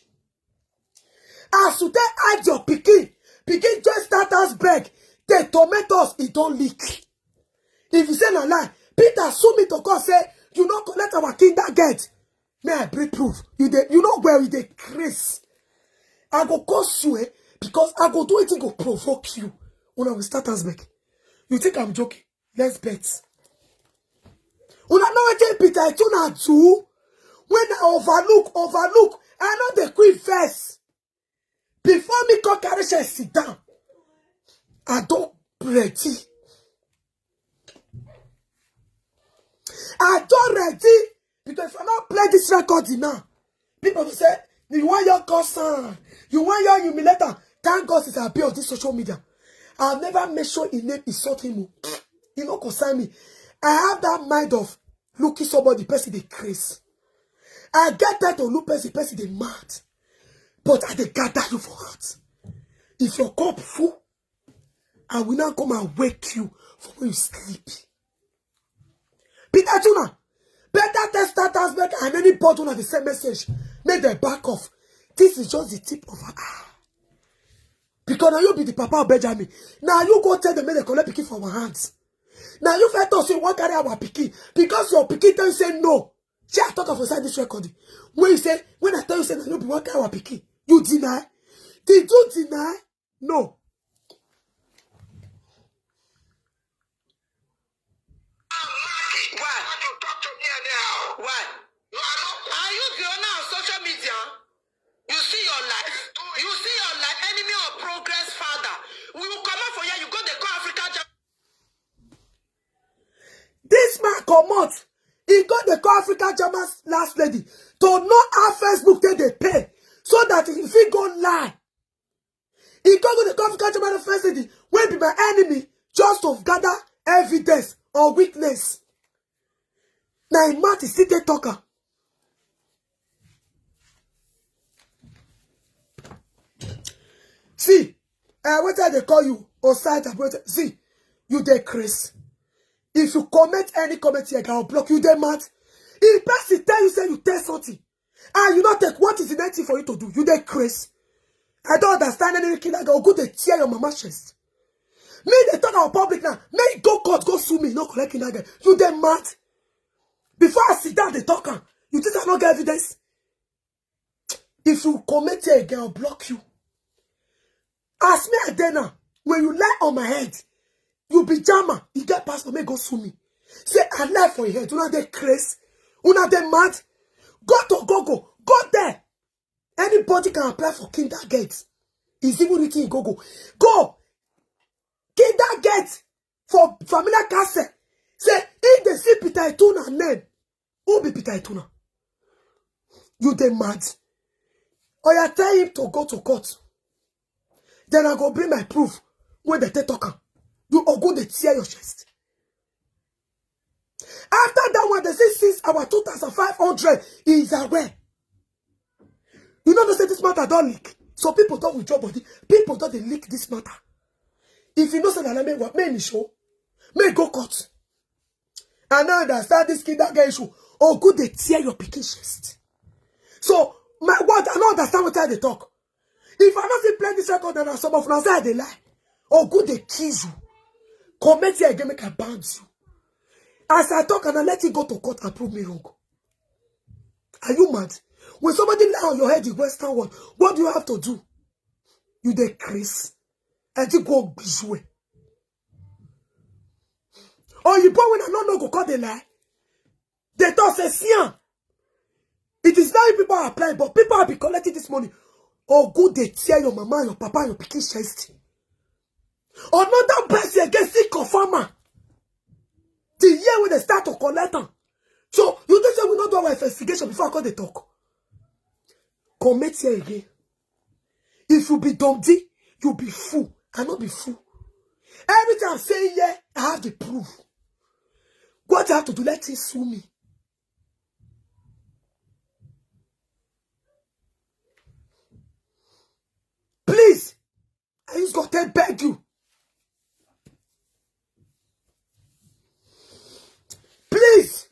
As you take hide your pikin, pikin just start as beg. The tomatoes, e don leak. If you say na lie, Peter sue me to court say you no collect our kindergarten. May I bring proof? You dey, you know where you dey craze. I go curse you, eh? Because I go do it, go provoke you. Una will start as beg. You think I'm joking? Let's bet. Una know wetin Peter Ituna do? When I overlook, overlook, I know the quick verse. Before me come carry chair sit down, I don ready. I don ready. Because if I not play this record now, people will say, you want your cousin, you want your humiliator. Thank God since I be on this social media, I've never made sure his name insult him. Oh. He no concern me. I have that mind of looking somebody, person dey craze. I get that to look person, person dey mad. But I dey gather you for heart. If your cup full, I will now come and wake you from when you sleep. Peter Ituna, better test status make and anybody una the same message. Make them back off. This is just the tip of her eye. Because now you be the papa of Benjamin. Now you go tell them make they collect pikin for our hands. Now you first talk say you wan carry our pikin because your pikin tell you say no. Shey I talk am for inside this record? When you say, when I tell you say na you be wan carry our pikin, you deny? Did you deny? No. Why? Why? Are you the owner of social media? You see your life. You see your life. Enemy of progress, father. We will come out for here. You go dey call Africa. This man comot. He go dey call Africa German last lady to know how Facebook take dey pay so that he fit go lie. He go go dey call Africa German first lady wey be my enemy just to gather evidence or witness. Na him mouth he still take talk am. Uh, what are they call you? Osai Tablet. See, you dey craze. If you comment any comment here, I'll block you. They mad. If person tell you say you tell something, and you not take, what is the next thing for you to do? You dey craze. I don't understand any kid that go good. They tear your mama chest. Me, they talk about public now. May go court, go sue me. No collect kid that girl. You dey mad. Before I sit down, they talk am. You think I no get evidence? If you comment here again, I'll block you. Ask me again now. When you lie on my head, you be jammer. You get pastor, may go sue me. Say I lie for your head. Una dey craze. Una dey mad. Go to Google. Go there. Anybody can apply for kindergarten. Is even written in Google. Go. Kindergarten for familiar castle. Say, if they see Peter Ituna name, who be Peter Ituna? You dey mad. Or you tell him to go to court. Then I go bring my proof when they take talk am. You all go dey tear your chest. After that one, they say since our two thousand five hundred is aware. You know, they say this matter don't leak. So people don't withdraw body. People don't dey leak this matter. If you know say na lie, make me show. May go court. I no understand this kindergarten issue. Oh, good, they tear your pikin chest. So, my word, I no understand what they talk. If I no fit play this record, then some of una say I dey lie. Oh, good, they kill you. Comment here again, make I ban you. As I talk, and I let it go to court and prove me wrong. Are you mad? When somebody lie on your head in Western world, what do you have to do? You dey craze. I think go gbizue. Or you born when I no know go call the lie. They talk say, see am. It is now people are applying, but people have been collecting this money. Oh, good, they tear your mama, your papa, your pikin chest. Another person again, see confirmer. The year when they start to collect am. So, you just say we not do our investigation before I call the talk. Comment here again. If you be dumb D, you be fool. I not be fool. Everything I'm saying here, I have the proof. What you have to do, let him sue me. Please, I use God to beg you. Please,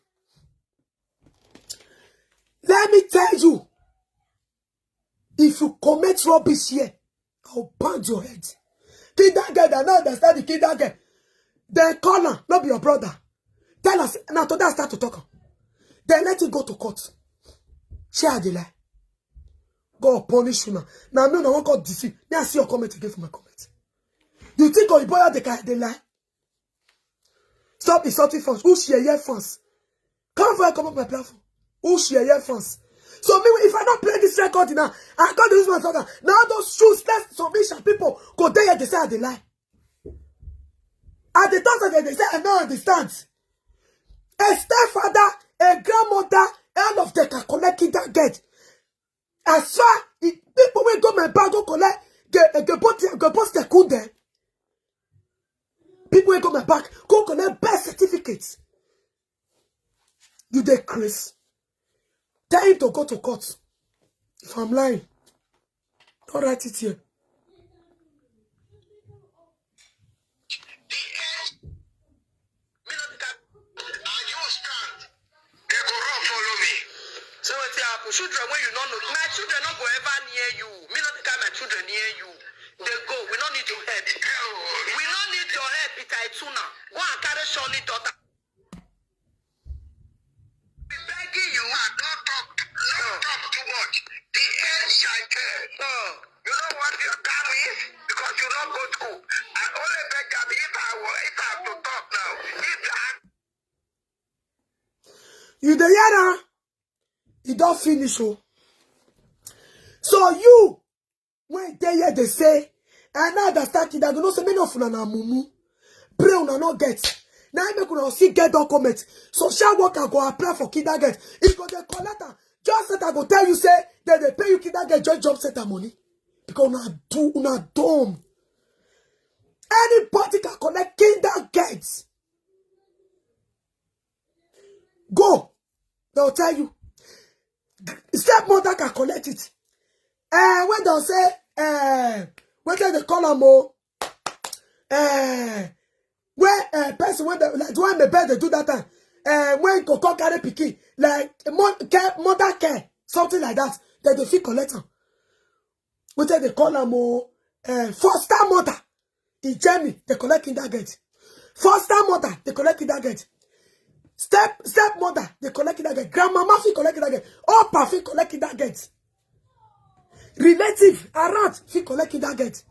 let me tell you. If you commit rubbish here, I'll pound your head. Kindergarten, I no understand the kindergarten. Then call am, no be your brother. Tell us, now today I start to talk am. Then let it go to court. Share the lie. God punish you now. Now me, I won't call deceive. May I see your comment again for my comment. You think Oyiboya they can they lie? Stop insulting fans. Who share your fans? Come for come up my platform. Who share your fans? So me, if I don't play this record now, I got this one talk. Now those shoes, let's submission people go there, they say I dey lie. At the time that they say I don't understand. A stepfather, a grandmother, all of them can collect kindergarten. As far if people will go my bag go collect, get get both get both the kunde. People will go my back go collect birth certificates. You dey craze. Tell him to go to court. If I'm lying, don't write it here. Me no think I, and you stand. They go run follow me. So wetin happen? Children wey you no know, my children no go ever near you. Me no think I my children near you. They go. We no need your help. We no need your help, Peter Ituna. Go and carry Shirley daughter. Be begging you. I don't talk. Don't talk too much. The end shall tell. You know what you tell me? Because you don't go school. I only beg them if I wa- if I have to talk now. If I You dey hear am? E don finish o. So you when dey here dey say, I no understand kindergarten. You know say many of una na mumu. Brain una no get. Na im make una still get document. Social worker go apply for kindergarten. E go dey collect am. Just that I go tell you say they dey pay you kindergarten join job center money. Because una do una dumb. Anybody can collect kindergarten. Go. They'll tell you. Stepmother can collect it. Eh, when they'll say, eh, Wetin dem dey call am o? Eh, when, eh, person wey dey, like the one my bed dey do that time, eh, when go come carry pikin, like, mo-, care, mother care, something like that, dem dey fit collect am. Wetin dem dey call am o? Eh, foster mother. In Germany, dem collect kindergarten. Foster mother, dem collect kindergarten. Step, stepmother, dem collect kindergarten. Grandmama fit collect kindergarten. Opa fit collect kindergarten. Relative around fit collect kindergarten.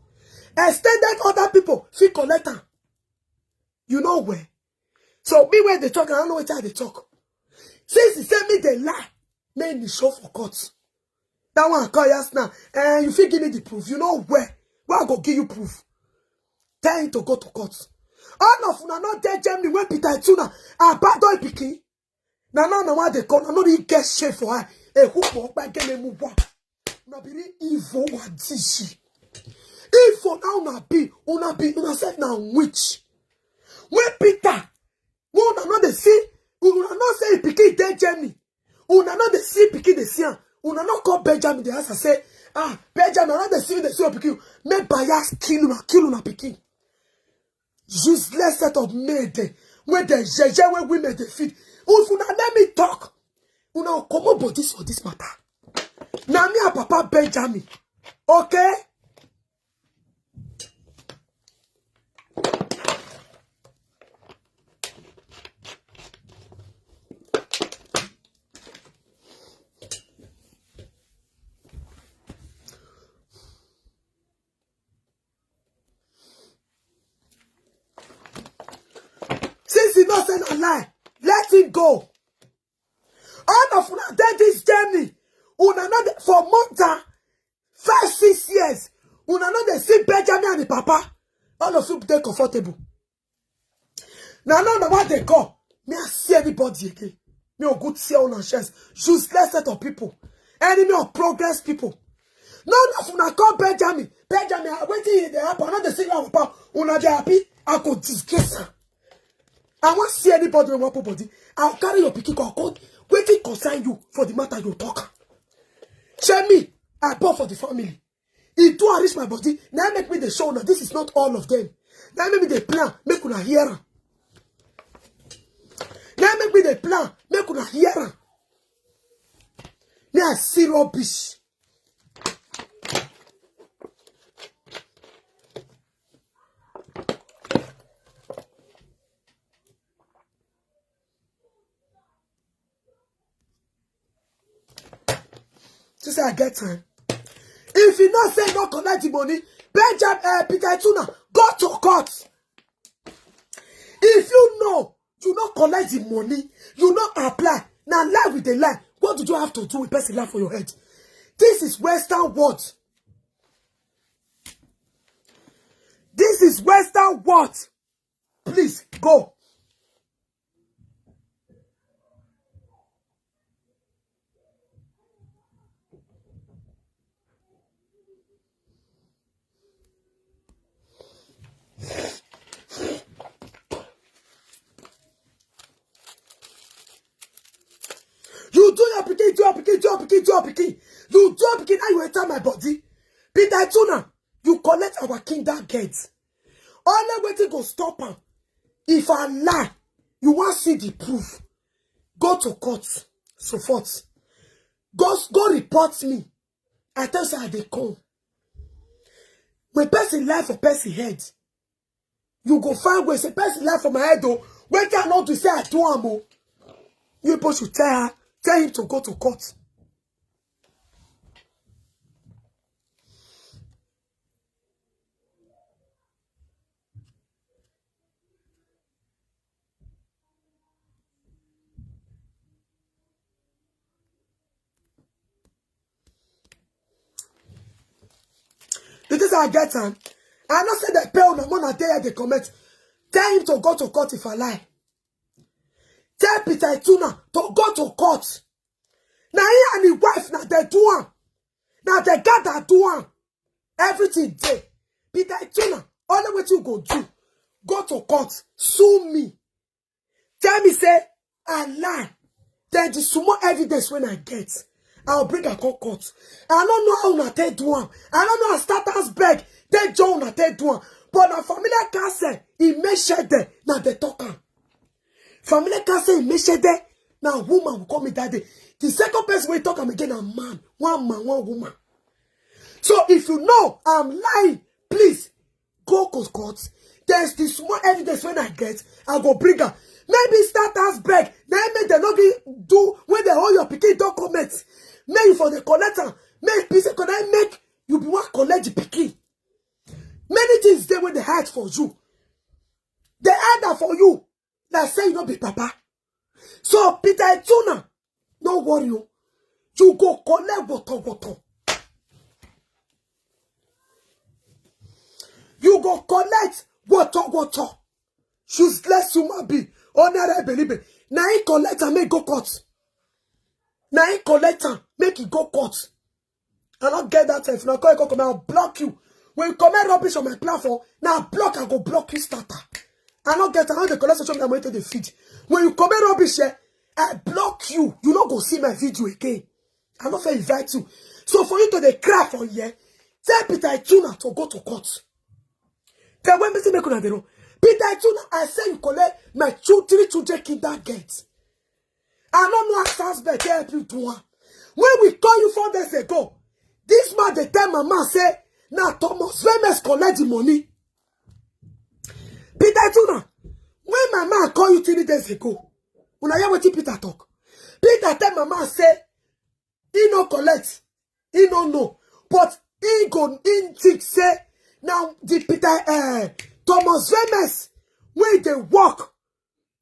Extended other people fit collect am. You know where? So me wey dey talk, I no know wetin I dey talk. Since he say me dey lie, make me show for court. That one I call yes now. Eh, you fit give me the proof. You know where? Where I go give you proof? Tell him to go to court. All of una no dey Germany when Peter Ituna abandon pikin. Na now na why dem call, na no dey get shame for her. Eh, who for Opa get me move on? Una be real evil, what is she? Evil now una be, una be, una sef na witch. When Peter, when una no dey see, una no say pikin dey Germany. Una no dey see pikin dey see am. Una no call Benjamin dey ask am say, "Ah, Benjamin, I no dey see you dey see your pikin." Make bias kill una, kill una pikin. Useless set of men dem, wey dey yeye, wey women dey feed. If una let me talk, una comot body for this matter. Na me and Papa Benjamin, okay? Since you know say na lie, let him go. All of una dey this journey, una no dey, for more than five, six years, una no dey see Benjamin and the papa. All of you dey comfortable. Na now na why dem call. Me I see anybody again. Me o good see una chest. Useless set of people. Enemy of progress people. None of una call Benjamin. Benjamin, ah, wetin dey happen? I no dey see you, papa. Una dey happy. I go disgrace am. I wan see anybody wey wan put body. I go carry your pikin come, come. Wetin concern you for the matter you talk? Shame me. I born for the family. E do and reach my body. Na im make me dey show una. This is not all of them. Na im make me dey plan. Make una hear am. Na im make me dey plan. Make una hear am. Me I see rubbish. To say I get time. If you know say you no collect the money, Benjamin, uh, Peter Ituna, go to court. If you know you no collect the money, you no apply, na lie we dey lie. What do you have to do with person lie for your head? This is Western world. This is Western world. Please go. You do your pikin, do your pikin, do your pikin, do your pikin. You do your pikin, now you enter my body. Peter Ituna, you collect our kindergarten. Only wetin go stop am. If I lie, you wan see the proof. Go to court. So forth. Go, go report me. I tell you say I dey come. When person lie for person head, you go find way say person lie for my head o. Wetin I no do say I do am o. You people should tell her, tell him to go to court. You think say I get am? I no say dem pay una, una dey here dey comment. Tell him to go to court if I lie. Tell Peter Ituna to go to court. Na him and him wife na dem do am. Na dem gather do am. Everything dey. Peter Ituna, only wetin you go do, go to court, sue me. Tell me say I lie. Then the small evidence wey I get, I'll bring a court. I don't know how una take do am. I don't know how Starters beg. They join una take do am. But na familiar counsel, he make sure that na the talk am. Familiar counsel, he make sure that na woman will call me that day. The second person will talk am again, a man. One man, one woman. So if you know I'm lying, please go to court. There's the small evidence when I get, I go bring am. Maybe Starters beg. Then make dem no gree do when they hold your pikin documents. Make you for the collector. Make peace connect. Make you be one collect the pikin. Many things dey wey dey hide for you. They hide am for you. Like say you no be papa. So Peter Ituna, no worry o. You go collect water water. You go collect water water. Useless human being. Honorable Belibe. Na he collect am make go court. Na he collect am make he go court. I don't get that. If na call you come, I'll block you. When you comment rubbish on my platform, now block, I go block you, Starter. I don't get, I don't dey collect social media money to the feed. When you comment rubbish here, I block you. You no go see my video again. I no fit invite you. So for you to dey cry for here, tell Peter Ituna to go to court. Tell when person make una dey run. Peter Ituna, I say you collect my two, three children kinder gate. I no know how Starters beg help you do am. When we call you four days ago, this man dey tell my man say na Thomas Vemes collect the money. Peter Ituna, when my man call you three days ago, una hear wetin Peter talk? Peter tell my man say he no collect, he no know, but he go, he think say na the Peter, eh, Thomas Vemes wey dey work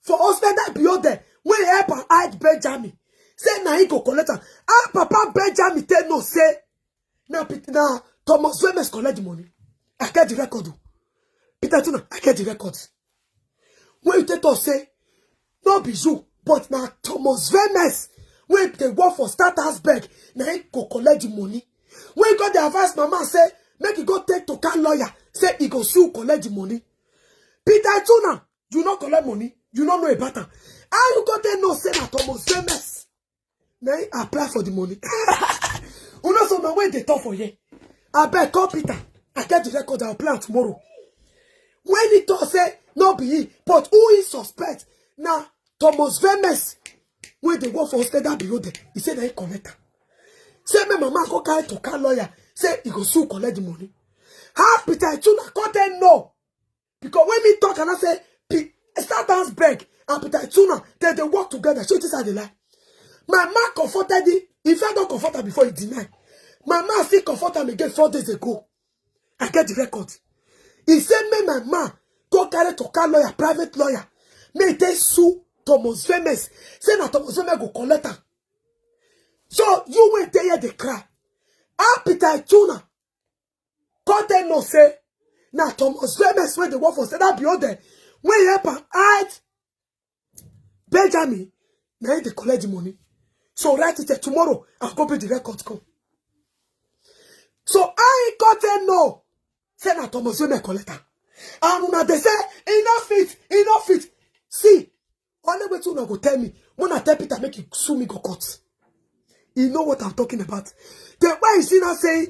for hospital below there, wey help am hide Benjamin. Say na he go collect am. How Papa Benjamin take know say na Pet-, na Thomas Vemes collect the money? I get the record o. Peter Ituna, I get the record. When you take talk say no be you, but na Thomas Vemes wey dey work for Starters beg, na he go collect the money. When you go dey advise my man say make he go take to car lawyer, say he go sue collect the money. Peter Ituna, you no collect money, you no know about am. How you go take know say na Thomas Vemes na he apply for the money? You know some man wey dey talk for here. Abeg call Peter. I get the record, I'll play am tomorrow. When he talk say no be he, but who he suspect na Thomas Vemes wey dey work for hospital below there. He say na he collect am. Say make my man go carry to car lawyer. Say he go sue collect the money. How Peter Ituna come tell no? Because when me talk and I say Pe-, Starters beg and Peter Ituna, they dey work together. So this I dey lie. My man comforted him. In fact, don't comfort am before he deny. My man still comfort am again four days ago. I get the record. He said make my man go carry to car lawyer, private lawyer. Make they sue Thomas Vemes. Say na Thomas Vemes go collect am. So you wey dey here dey cry. How Peter Ituna come tell no say na Thomas Vemes wey dey work for Starters below there, wey help am hide Benjamin, na he dey collect the money. So write it there. Tomorrow I'll go bring the record come. So how he come tell no say na Thomas Vemes collect am? And una dey say he no fit, he no fit. See, only wetin una go tell me, when I tell Peter make he sue me go court. You know what I'm talking about. The way you see now say,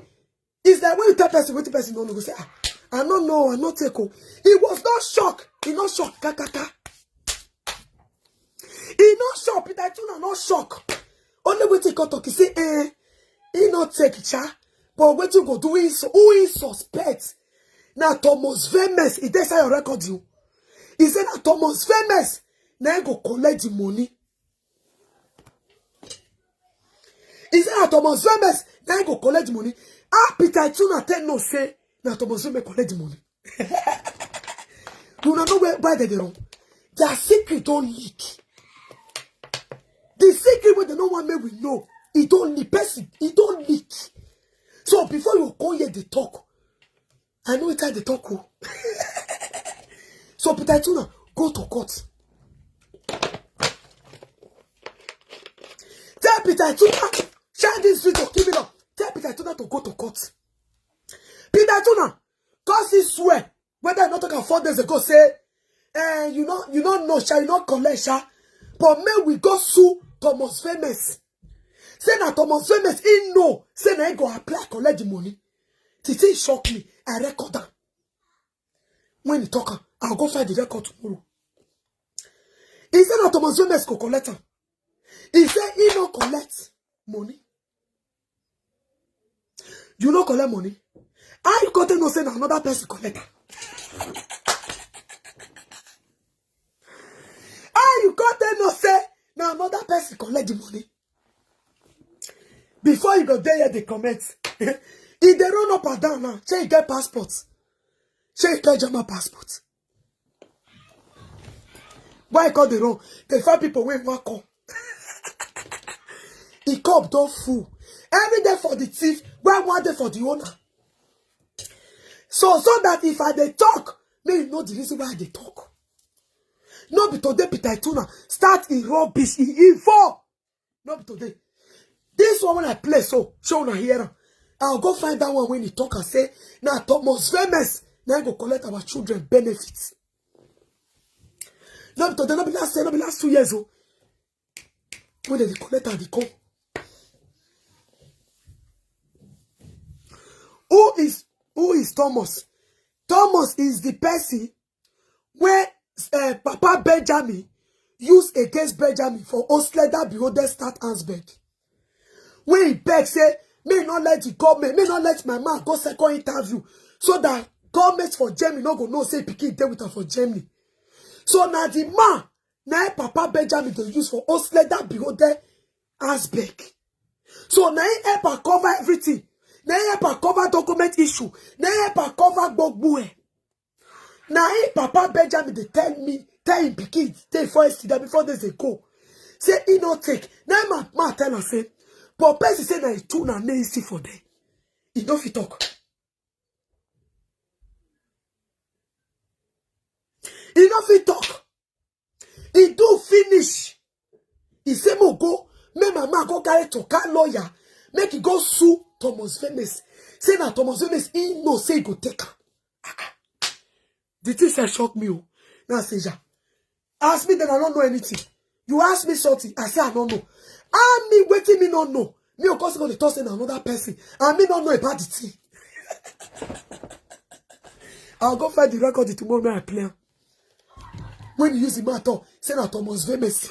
it's like when you tell person wetin person no know, go say, "Ah, I no know, I no take o." He was not shocked. He not shocked. Kakaka. He not shocked. Peter Ituna not shocked. Only wetin he come talk, he say, eh, he not take it, sha. But wetin go do, he su-, who he suspect? Na Thomas Vemes. He dey inside your record, you. He say na Thomas Vemes na he go collect the money. He say na Thomas Vemes na he go collect the money. How Peter Ituna tell no say na Thomas Vemes collect the money? Una know where, why they dey run? Their secret don leak. The secret wey they no want make we know, e don leak. Person, e don leak. So before you come here dey talk, I know wetin I dey talk o. So Peter Ituna, go to court. Tell Peter Ituna, share this video, give it up. Tell Peter Ituna to go to court. Peter Ituna, cause he swear, whether I not talk am four days ago, say, eh, you no, you no know, sha, you no collect, sha. But make we go sue Thomas Vemes. Say na Thomas Vemes, he know. Say na he go apply, collect the money. The thing shock me. I record am. When he talk am, I'll go find the record tomorrow. He say na Thomas Vemes go collect am. He say he no collect money. You no collect money. How you go take no say na another person collect am? How you go take no say na another person collect the money? Before you go there, the comment. If they run up and down now, say you get passport. Say you get German passport. Why you call the wrong? The five people wey wan come. The cup don full. Every day for the thief, why one day for the owner? So, so that if I dey talk, may you know the reason why I dey talk. No be today Peter Ituna start in rubbish, in evil. No be today. This one when I play so, show una hear am. I'll go find that one when he talk and say, na Thomas Vemes, na him go collect our children benefits. No be today, no be last year, no be last two years o. When they dey collect am, they come. Who is, who is Thomas? Thomas is the person wey, eh, Papa Benjamin use against Benjamin for Osleda Beholder Start Ansberg. When he beg say, may not let the government, may not let my man go second interview, so that government for Germany no go know say pikin dey with her for Germany. So na the man, na him Papa Benjamin dey use for Osleda Beholder Ansberg. So na him help her cover everything. Na him help her cover document issue. Na him help her cover gbogbo ẹ. Na him Papa Benjamin dey tell me, tell him pikin, tell him for yesterday, before days ago. Say he no take. Na him my man tell am say, but person say na him two na name see for there. He no fit talk. He no fit talk. He do finish. He say mo go, make my man go carry Toka lawyer, make he go sue Thomas Vemes. Say na Thomas Vemes, he know say he go take am. Ah, ah. The thing say shock me o. Now I say, yeah. Ask me, then I don't know anything. You ask me something, I say I don't know. And me waiting, me no know. Me of course go dey talk say na another person, and me no know about the thing. I'll go find the record tomorrow, may I play am. When you use the man talk, say na Thomas Vemes.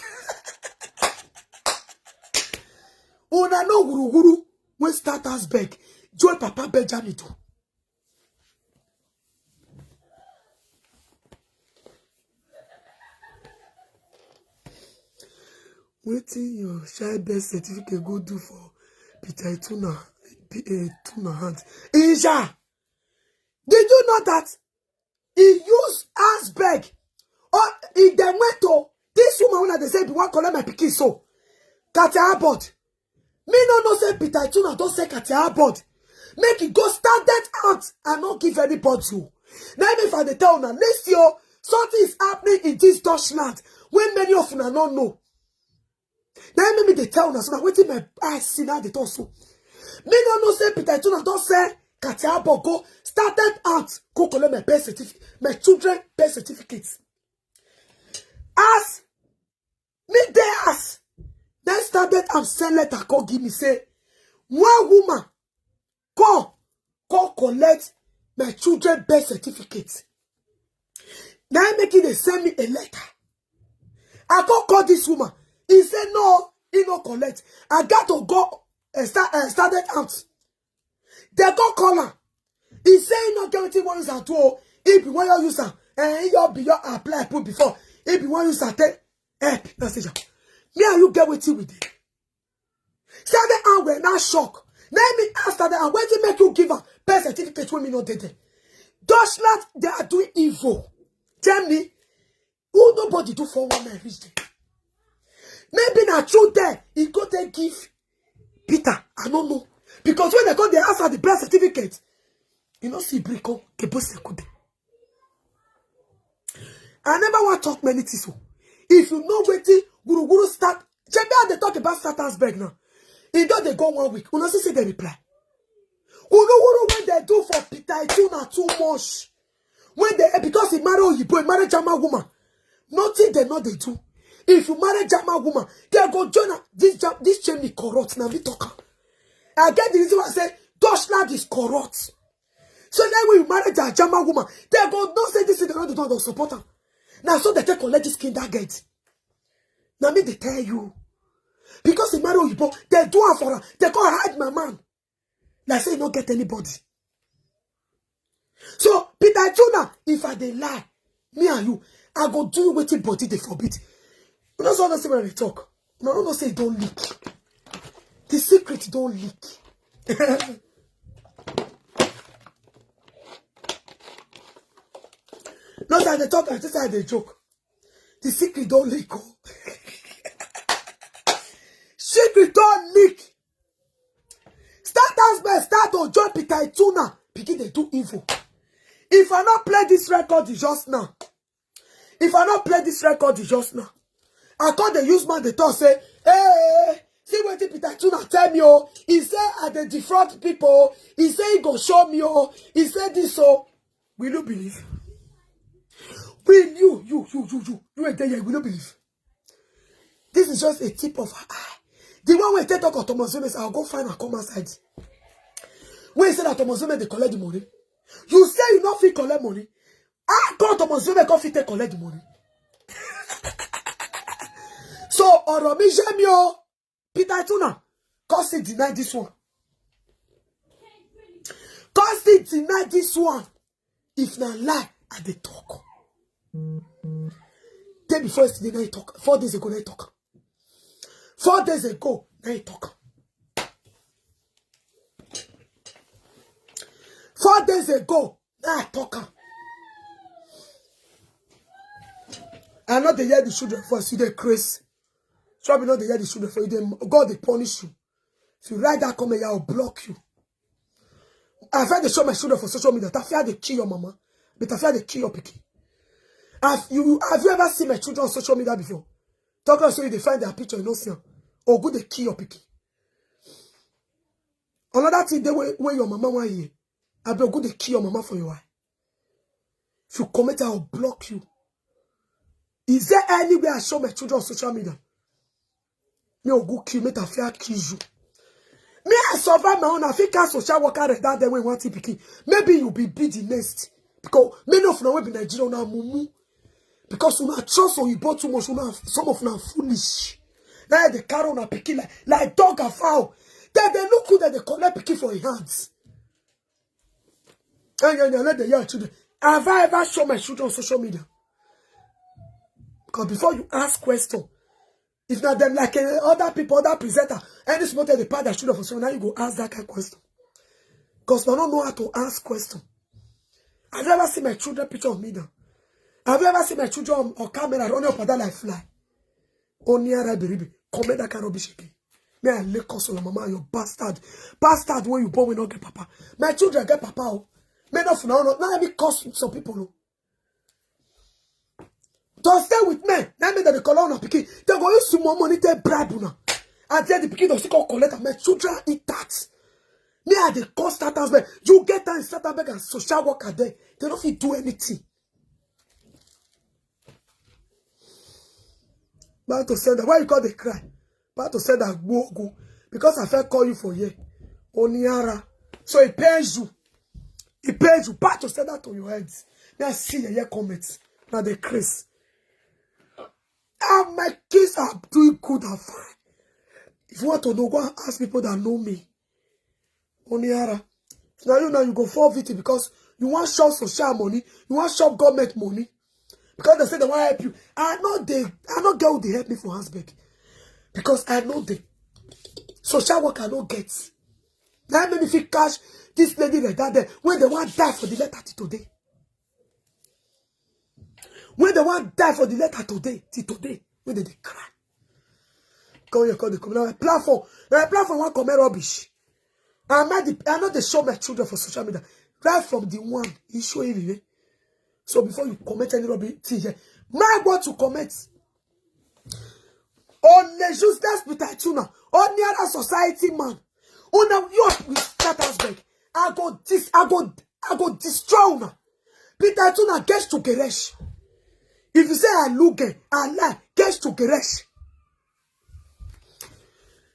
Una no guru guru when start Ansberg. Joy Papa Benjamin too. Wetin your child birth certificate go do for Peter Ituna, P-, eh, Ituna hand? Ija, did you know that he use Ansberg? Or if dem went to this woman when they say, "Be one collect my pikin so." Katia Abbott. Me no know say Peter Ituna don say Katia Abbott. Make he go standard out and not give anybody o. Now if I dey tell una, listen o, something is happening in this Dutchland wey many of una no know. Now make me dey tell una so na wetin my eye see now dey talk so. Me no know say Peter Ituna don say Katia Abbott go standard out, go collect my birth certificate, my children birth certificate. As me dey as dem standard am send letter come give me say one woman come, come collect my children birth certificate. Na him make he dey send me a letter. I come call this woman. He say no, he no collect. I got to go, eh, sta-, eh, standard out. They go call am. He say he no get wetin he wan use am do o. He be wan use am. Eh, he your be your apply put before. He be wan use am take help. Na say, "Ja, me and you get wetin we dey." Standard out were now shock. Let me ask standard out, wetin make you give am birth certificate wey me no dey there? Dutchland, they are doing evil. Tell me, who nobody do four one nine reach there? Maybe na true there, he go take give Peter, I no know. Because when they come, they ask for the birth certificate. You know, see, Brico, Kebose Kude. I never want talk many things. So, if you know wetin, Guru Guru start, Jebe, they talk about Satansberg now. He don dey go one week. Una see say they reply. Guru Guru, when they do for Peter Ituna too much. When they, because he marry Oyibo, he marry German woman. Nothing they know they do. If you marry German woman, they go join her. This Jam, this Jamie corrupt. Now me talk am. I get the reason why I say Dutchland is corrupt. So then when you marry a German woman, they go no say this is the one they don't support her. Now so they take collect this kindergarten. Now me they tell you. Because he marry Oyibo, they do am for her. They go hide my man. Like say he no get anybody. So Peter Jonah, if I dey lie, me and you, I go do you wetin body dey forbid. You know so see when they talk. No, no, no, say don't leak. The secret don't leak. No, say they talk, I just say they joke. The secret don't leak. Oh. Secret don't leak. Start as best, start to join Peter Ituna. Begin they do evil. If I not play this record just now, if I not play this record just now, I call the use man the talk say, hey, see what Peter Ituna tell me, oh. He say I dey defraud people. He say he go show me, oh. He say this, so will you believe? Will you, you, you, you, you, you, you, you will you believe? This is just a tip of her eye. The one wey take talk of Thomas Jones, I'll go find and come outside. When he said that Thomas Jones they collect the money, you say you no fit collect money. I call Thomas Jones come fit take collect the money. So ọ̀rọ̀ mi yé mi o, Peter Ituna, come still deny this one. Come still deny this one. If na lie, I dey talk. Day before yesterday, now he talk. Four days ago, now he talk. Four days ago, now he talk. Four days ago, now I talk am. I know they hear the children for see the craze. Trouble not they hear the children for you. Then God they punish you. If you write that comment, I'll block you. I feel they show my children for social media. Tafia they kill your mama. But Tafia they kill your pikin. Have you have you ever seen my children on social media before? Talk about so you they find their picture, you know, see am. Or good they kill your pikin. Another thing they when, when your mama want here, I be good they kill your mama for your eye. If you comment, I'll block you. Is there anywhere I show my children on social media? Me or go kill, make I fear kill you. Me, I survive my own. I think I social worker that day when one T P key. Maybe you be be the next. Because many of now will be Nigeria now mumu. Because una trust Oyibo too much, una some of una foolish. Now they carry una pikin like, like dog and fowl. Then they look who that they collect pikin for your hands. And you let the young children. Have I ever shown my children on social media? Because before you ask question, if not them like uh, other people, other presenter, any small thing they pass their children for social, now you go ask that kind of question. Because they don't know how to ask question. Have you ever seen my children picture of me now? Have you ever seen my children on, on camera running up and down like fly? Only a biribi. Comment that kind of rubbish again. Me, I lay curse on your mama, your bastard. Bastard, when you born, we not get papa. My children get papa. Oh. Me not for now. Now let me curse some people. Oh. Don't stay with me. Now me that they call on a pikin. They go use some more money. They bribe una. And then the pikin don't still collect. And my children eat that. Me, I dey call start as well. You get time start back and social worker there. They don't fit do anything. Back to sender. Why you call the cry? Back to sender. Go go. Because I felt call you for here. Oniara. So it pays you. It pays you. Back to sender to your head. Now see your comments. Now the Chris. Ah, my kids are doing good and fine. If you want to know, go and ask people that know me. Oniara. Now you now you go for victim because you want shop social money, you want shop government money. Because they say they want help you. I know they I know girl they help me for house bag. Because I know they social work I don't get. Now many fit cash this lady like that there when they want die for the letter till today. When they want die for the letter today, till today, when they, they cry. Come here, come the come. Now I plan for now I plan for one comment rubbish. I'm not the I know they show my children for social media. Right from the one he show him. Eh? So before you comment any rubbish thing here, my word to comment. On the useless Peter Tuna, on the other society man. On the you we start as beg. I go this I go I go destroy una. Peter Tuna gets to Geresh. If you say I look at I lie, Gesh to Geresh.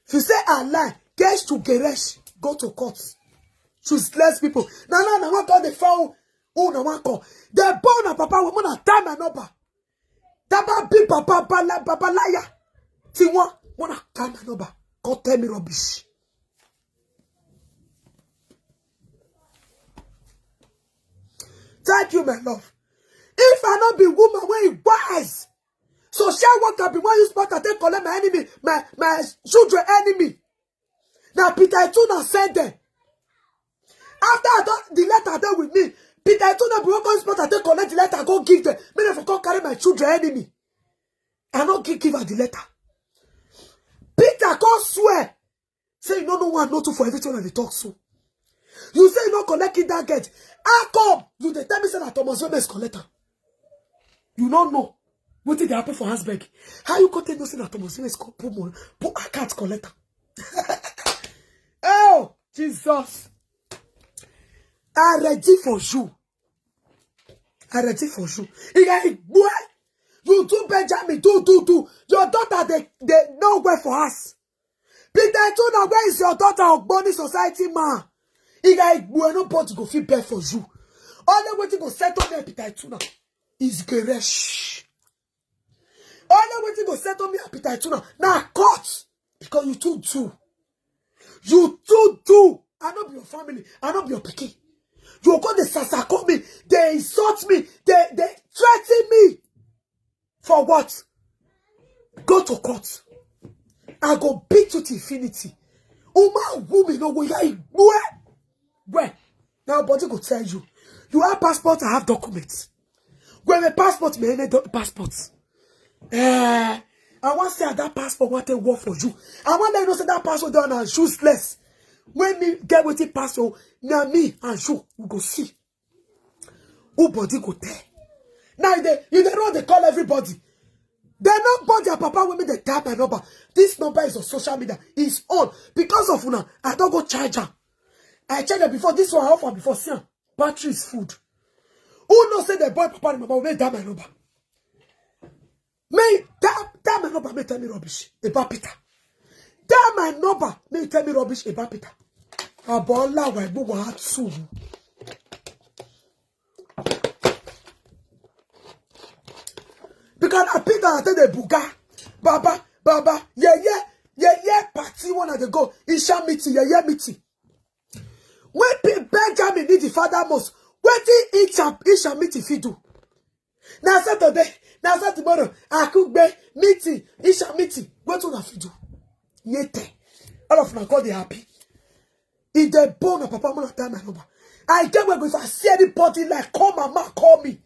If you say I lie, Gesh to Geresh. Go to court. Useless people. Now, now, now, what all the foul? Oh, now, one call. They born a papa, woman, a time and number. That bad big papa, bala, babalaya. Tiwa, wanna time and number. Come tell me rubbish. Thank you, my love. If I not be woman, where it wise? Social worker be one use back and take collect my enemy, my, my children enemy. Now Peter Ituna send them. After I don, the letter dey with me, Peter Ituna be one come use back and take collect the letter, go give them. Make dem for come carry my children enemy. I no give, give her the letter. Peter come swear. Say you no know one, no two for everything that they talk so. You say you no collect it that get. How come you dey tell me say that Thomas Webes collect am? You no know wetin dey happen for Hasberg. How you go take know say that Thomas Webes co-, put money, put account collect am? Oh, Jesus. I ready for you. I ready for you. Iya Igboe, you do Benjamin, do, do, do. Your daughter, they, they no well for us. Peter Ituna, where is your daughter, Ogboni society man? Iya Igboe, nobody go fit bear for you. Only wetin go settle me, Peter Ituna, is Geresh. Only wetin go settle me and Peter Ituna na court, because you too do. You too do. I no be your family. I no be your pikin. You go dey sasako me. They insult me. They, they threaten me. For what? Go to court. I go beat you to infinity. Uma woman no go ya Igboe. Well, now body go tell you. You have passport, I have documents. When my passport, my any doc-, passport. Eh, I want say that passport want to work for you. I want let you know say that passport done and useless. When me get wetin passport, now me and you, we go see who body go tell. Now you dey, you dey run, dey call everybody. They no bother their papa when me dey tap my number. This number is on social media. It's on. Because of una, I don't go charge am. I charge am before. This one I offer before. See am. Battery is full. Who know say the boy papa and mama will make that my number? May that, that my number may tell me rubbish about Peter. That my number may tell me rubbish about Peter. Abola wa igbo wa tu. Because I pick that I tell the buga, Baba, Baba, yeah, yeah, yeah, yeah, party one at the go. Isha meeting, yeah, yeah, meeting. When Pe-, Benjamin need the father most, wetin Isha, Isha meeting fit do? Now Saturday, now Saturday tomorrow, I cook be meeting, Isha meeting. Wetin una fit do? Yete. All of una call dey happy. If they born a papa, I'm gonna tell my number. I get where if I see anybody like call mama, call me.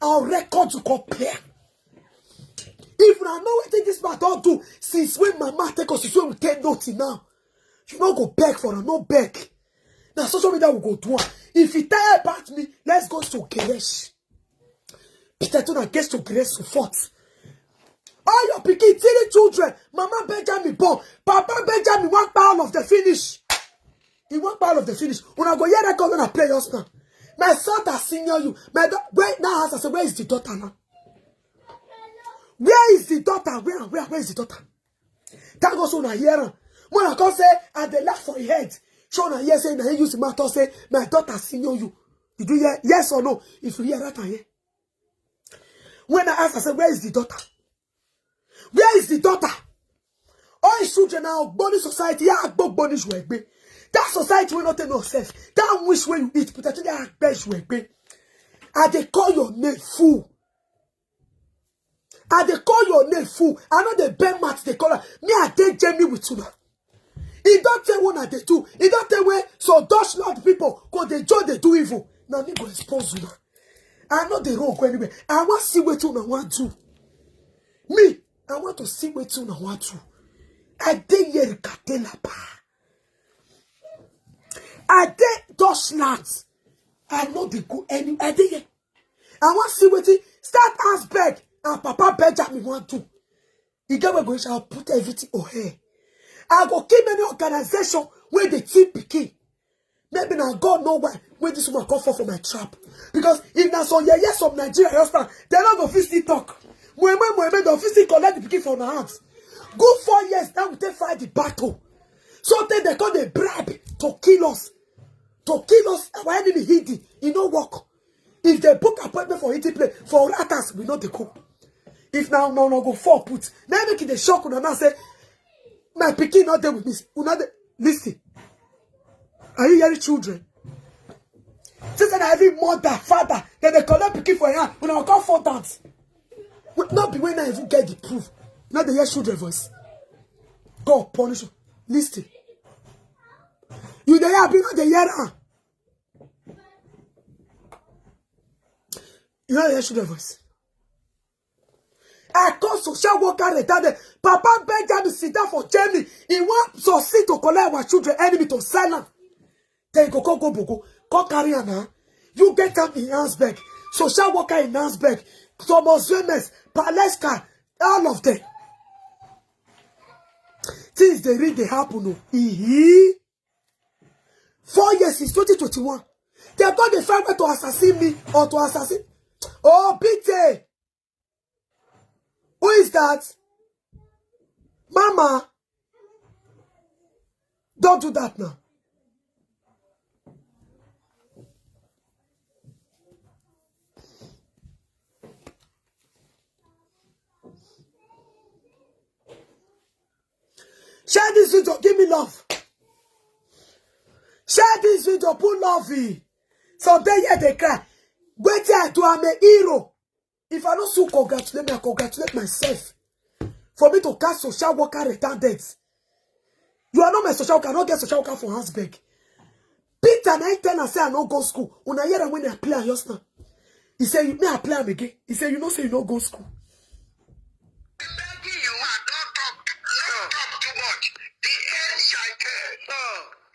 I'll record to compare. If una know wetin this man don do since when mama take us, since when we take note till now, you no go beg for am, no beg. Na social media we go do am. If you tell about me, let's go to Geresh. Peter Ituna gets to Geresh to fort. All your pikin, three children, Mama Benjamin born, Papa Benjamin wan kpai all of the finish. He wan kpai all of the finish. Una go hear record when I play your now. My son that senior you. My da-, where now ask I say, where is the daughter now? Where is the daughter? Where, where, where is the daughter? Thank God so una hear am. When I come say, I dey laugh for your head. Show una hear say, na him use the mouth talk say, my daughter senior you. Did you hear? Yes or no? If you hear that, I hear. When I ask, I say, where is the daughter? Where is the daughter? All his children now, Ogboni society, yeah, Ogboni Juegbe. That society will not take no self. That wish where you eat, but actually, I bet Juegbe. I dey call your name, fool. I dey call your name, fool. I know the bad mouth they call her. Me, I dey Jamie with una. He don't tell one I dey do. He don't tell where so Dutch Lord people go they join they do evil. Now me go expose una. I know they wrong go anywhere. I want see wetin una want do. Me, I want to see wetin una want do. I dey here Katelapa. I dey Dutch Lord. I know they go any. I dey here. I want see wetin start as beg and Papa Benjamin want do. He get where go shall put everything on her. I go keep any organization where they keep pikin. Maybe now God know why when this woman come fall for my trap. Because if na some yeah, yes, some Nigeria, you understand, they no go fit still talk. Moe, moe, moe, moe, dem fit still collect the pikin for una hand. Good four years now we take fight the battle. So tey dem come dey bribe to kill us. To kill us, our enemy hidden. E no work. If dem book appointment for eating place, for ratas, we no dey go. If na una, una go fall put. Na make e dey shock una now say, "My pikin no dey with me." Una dey listen. Are you hearing, children? Since na every mother, father, dem dey collect pikin for hand, una go come fall down. We no be wey na even get the proof. No dey hear children voice. God punish you. Listen. You dey hear, abi no dey hear am? You no dey hear children voice. I call social worker retarded. Papa Benjamin sit down for Germany. He wan succeed to collect our children, enemy to sell am. Then you go, go, go, go, go. Come carry am now. You get am in Ansberg. Social worker in Ansberg. Thomas Wemes, Paleska, all of them. Things dey really dey happen o. Ihi. Four years since twenty twenty-one. Dem go dey find way to assassin me or to assassin. Oh, Pete. Who is that? Mama. Don't do that now. Share this video, give me love. Share this video, put love in. Some dey here dey cry. Wetin I do, I'm a hero. If I no sue, congratulate me, I congratulate myself. For me to catch social worker retarded. You are not my social worker, I no get social worker for Ansberg. Peter na him tell am say I no go school. Una hear am when I play am just now. He say, "You, me I play am again." He say, "You know say you no go school." Begging you, I don't talk, don't talk too much. The end shall tell.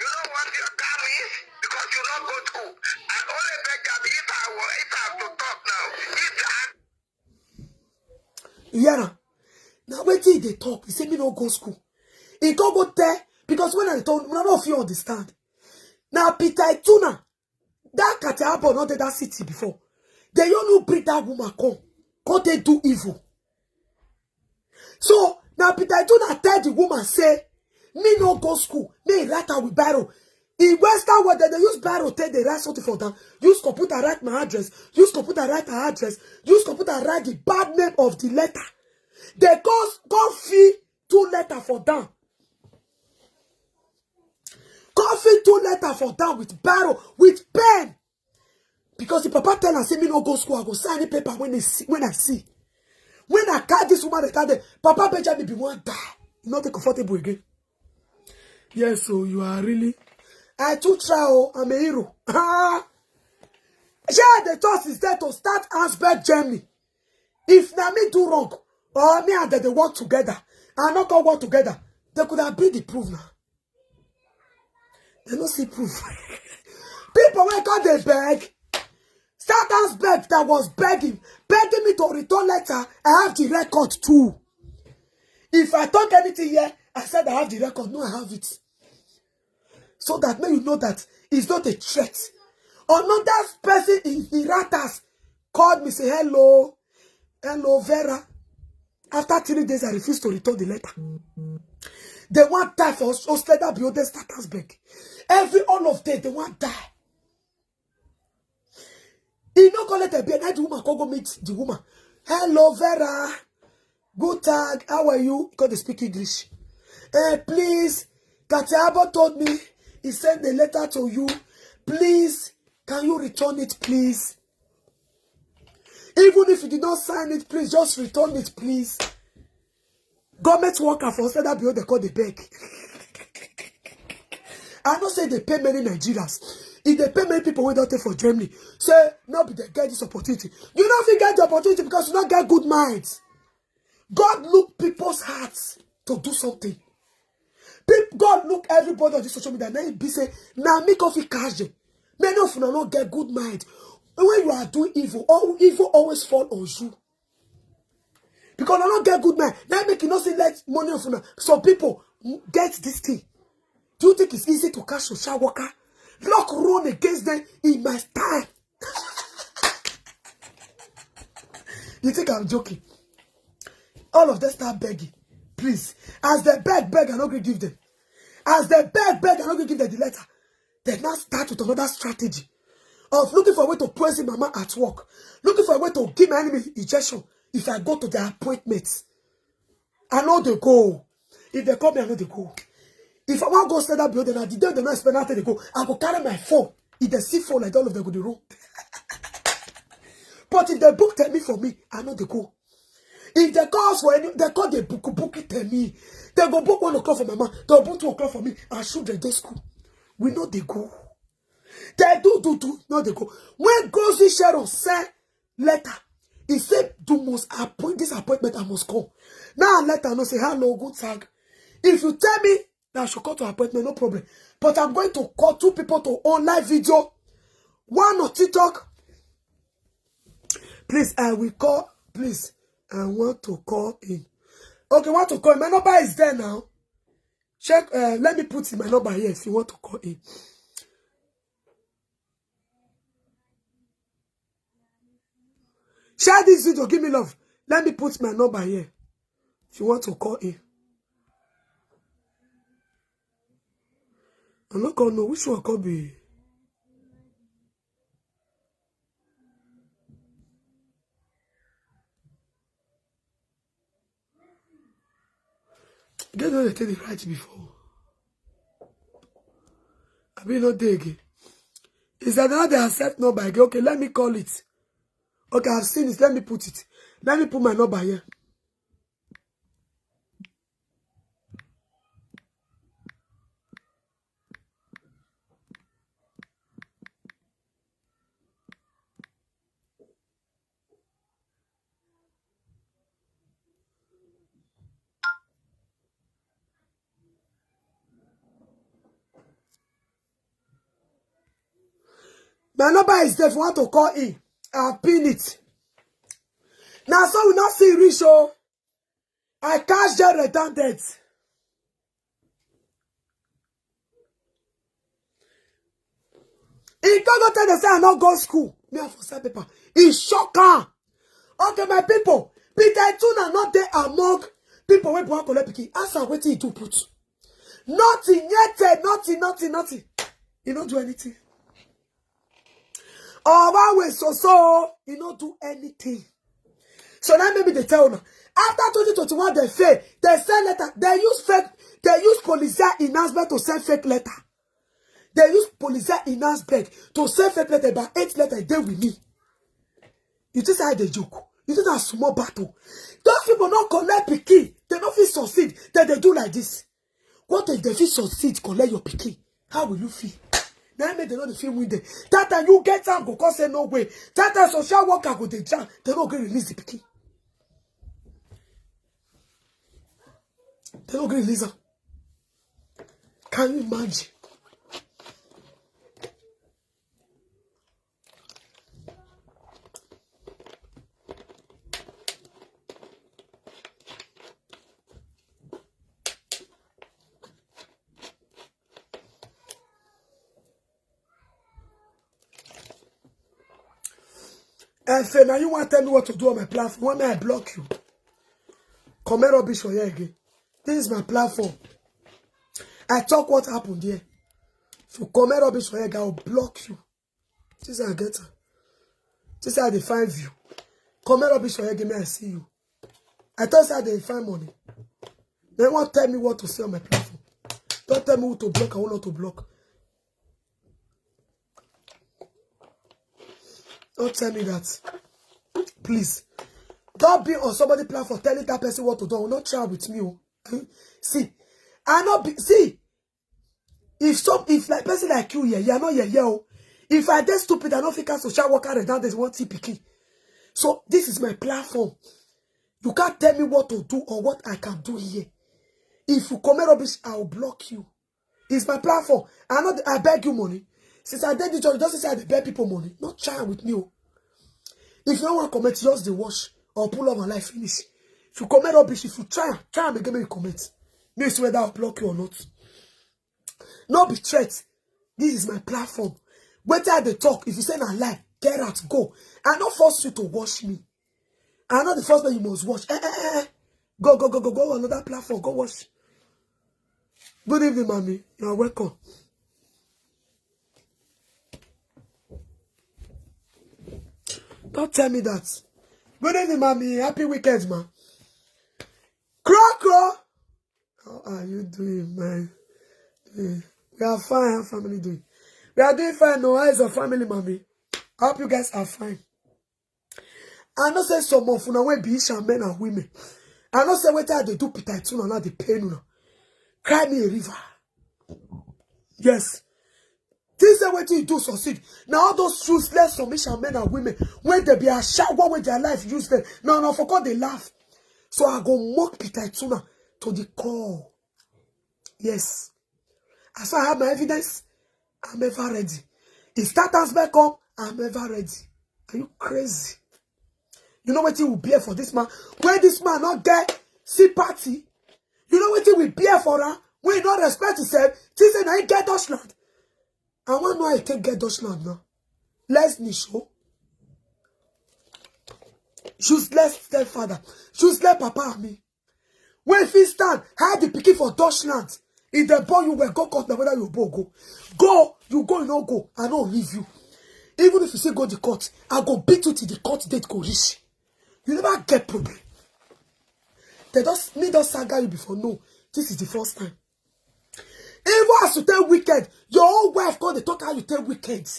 You know what you got me? Because you no go school. I only beg am if I wa-, if I have to talk now. If I You hear am? Na wetin he dey talk. He say me no go school. He come go tell, because when I told una no fit understand. Na Peter Ituna, that Katiabo no dey that city before. They only bring that woman come, come dey do evil. So na Peter Ituna tell the woman say, "Me no go school, me write am with biro." In Western world, dem dey use biro take dey write something for down. Use computer write my address. Use computer write her address. Use computer write the bad name of the letter. They come, come fill two letter for down. Come fill two letter for down with biro, with pen. Because the papa tell am say me no go school, I go sign any paper when they see, when I see. When I catch this woman, they tell them, Papa Benjamin be one die. You no dey comfortable again. Yes, so you are really. I too try o, I'm a hero. Ah! Shey the trust is there to start Ansberg journey. If na me do wrong, or me and dem dey work together, and not come work together, they could have been the proof now. They no see proof. People wey come dey beg, Satan's beg that was begging, begging me to return letter. I have the record too. If I talk anything here, I said I have the record. No, I have it. So that may you know that it's not a threat. Another person in Iratas called me, say, "Hello, hello, Vera." After three days, I refused to return the letter. They want die for us. Osleda Biode Satan's beg. Every all of them, they want die. He no go let them be. And the woman come go meet the woman. "Hello, Vera. Good tag. How are you?" Because they speak English. "Eh, please, Katiabo told me he sent a letter to you. Please, can you return it, please? Even if you did not sign it, please just return it, please." Government worker for Osleda Biode, they call the beg. I know say they pay many Nigerians. If they pay many people wey don take for Germany, say no be they get this opportunity. You no fit get the opportunity because you no get good mind. God look people's hearts to do something. Peop-, God look everybody on this social media. Now he be say, "Na me come fit catch them." Many of una no get good mind. When you are doing evil, all evil always fall on you. Because I no get good mind. Now make you no say let money of una. Some people get this thing. Do you think it's easy to catch social worker? Lock run against them in my style. You think I'm joking? All of them start begging. Please. As they beg, beg, I no gree give them. As they beg, beg, I no gree give them the letter. They now start with another strategy of looking for a way to poison mama at work, looking for a way to give my enemy injection. If I go to their appointments, I no dey go. If they call me, I no dey go. If I wan go stand up behind them, na the day they no expect, na they go. I go carry my phone. If they see phone like that, all of them go dey run. But if they book tell me for me, I no dey go. If they call us for any, they call the book, book it tell me. They go book one o'clock for mama. They go book two o'clock for me. I shoot the day school. We no dey go. They do, do, do, no dey go. When Ngozi Sharon send letter, he say, "You must appoint this appointment, I must come." Now letter no say, "Hello, good tag." If you tell me that I should come to appointment, no problem. But I'm going to call two people to online video. One on TikTok. Please, I will call. Please, I want to call in. Okay, want to call in. My number is there now. Check. Uh, let me put in my number here if you want to call in. Share this video. Give me love. Let me put my number here if you want to call in. I no come know which one come be. Get what they take the right before. I be no dey again. Is that not the accept number again? Okay, let me call it. Okay, I've seen it. Let me put it. Let me put my number here. My number is there if you want to call in. I'll pin it. Now, so we not see reach, oh. I can't share redundant. He can't go tell them say I not go school. Me, I for sell paper. He shock am. Okay, my people, Peter Ituna not there among people wey wan collect pikin. Ask am wetin he do put. Nothing yet, eh, nothing, nothing, nothing. He no do anything. Oba wey so so, he no do anything. So now maybe they tell una. After twenty twenty-one, they fail. They send letter. They use fake. They use police announcement to send fake letter. They use police announcement to send fake letter. About eight letter dey with me. You think say I dey joke? You think na small battle? Those people no collect pikin. They no fit succeed. Then they do like this. What if they fit succeed, collect your pikin? How will you feel? Now make they no dey feel win them. That time you get am go come say no way. That time social worker go dey jam. They no go release the pikin. They no go release am. Can you imagine? And say, now you want to tell me what to do on my platform? Why may I block you? Comment rubbish for here again. This is my platform. I talk what happened here. If you comment rubbish for here, I will block you. This is how I get her. This is how they find view. Comment rubbish for here, give me, I see you. I thought say they find money. They won't tell me what to say on my platform. Don't tell me who to block and who not to block. Don't tell me that. Please. Don't be on somebody platform telling that person what to do. Don't try with me. Oh. See, I not be, see, if some, if like person like you here, you are not here, here. Oh. If I dey stupid, I don't think I social worker and that is one T P K. So this is my platform. You can't tell me what to do or what I can do here. If you comment rubbish, I'll block you. It's my platform. I not, I beg you money. Since I did the job, just say I dey beg people money. Not try with me. Oh. If you don't want comment, just dey watch or pull up my life finish. If you comment rubbish, if you try, try and make me comment. Me see whether I'll block you or not. No be threat. This is my platform. Whether they talk, if you say na lie, get out, go. I not force you to watch me. I not the first one you must watch. Eh, eh, eh, eh. Go, go, go, go, go on another platform. Go watch. Good evening, mommy. You're welcome. Don't tell me that. Good evening, mommy. Happy weekend, ma. Crow, crow. How are you doing, man? Eh, we are fine. How family doing? We are doing fine. No eyes of family, mommy. I hope you guys are fine. I know say some of una wey be Isha men and women. I know say wetin I dey do Peter Ituna now dey pain una. Cry me a river. Yes. Things say wetin you do succeed. Now all those useless submission men and women, when they be a shower with their life useless. Now, now for God they laugh. So I go mock Peter Ituna to the core. Yes. As I have my evidence, I'm ever ready. If Satan's back up, I'm ever ready. Are you crazy? You know what he will bear for this man? When this man not get sympathy, you know what he will bear for her? When he not respect himself, he say now he get Dutchland. I want know how he can get Dutchland now. Let's me show. Useless stepfather. Useless papa and me. When if he stand, hide the pikin for Dutchland. If they born you well, go court now whether you born go. Go, you go, you no go. I don't leave you. Even if you say go the court, I go beat you till the court date go reach. You never get problem. They don't me don't saga you before. No, this is the first time. Even as you tell wicked, your own wife call the talk how you tell wicked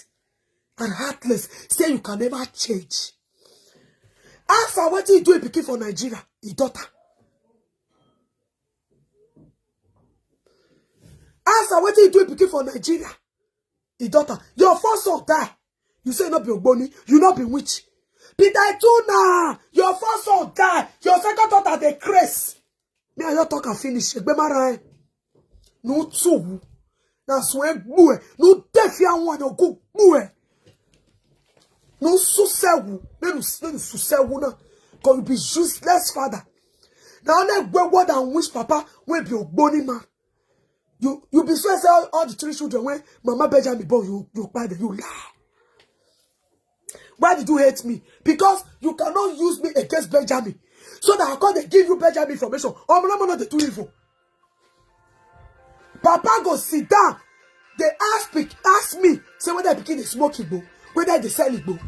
and heartless. Say you can never change. Ask her what you do a pikin for Nigeria, his daughter. Ask her what you do a pikin for Nigeria, his daughter. Your first son die. You say not be Ogboni, you not be witch. Peter Ituna, your first son die. Your second daughter dey craze. Me and your talk and finish. Egbe mara eh. No two. Na swear boy. No deaf ya one no go boy. No susewu. No no susewu na. Cause you be useless father. Now let go word and wish papa will be Ogboni man. You you be sure say all, all the three children when Mama Benjamin born you you buy them you lie. Why did you hate me? Because you cannot use me against Benjamin. So that I come dey give you Benjamin information. Omo no dey too evil. Papa go sit down. They ask pick ask me say whether pikin dey smoke igbo, whether they sell igbo.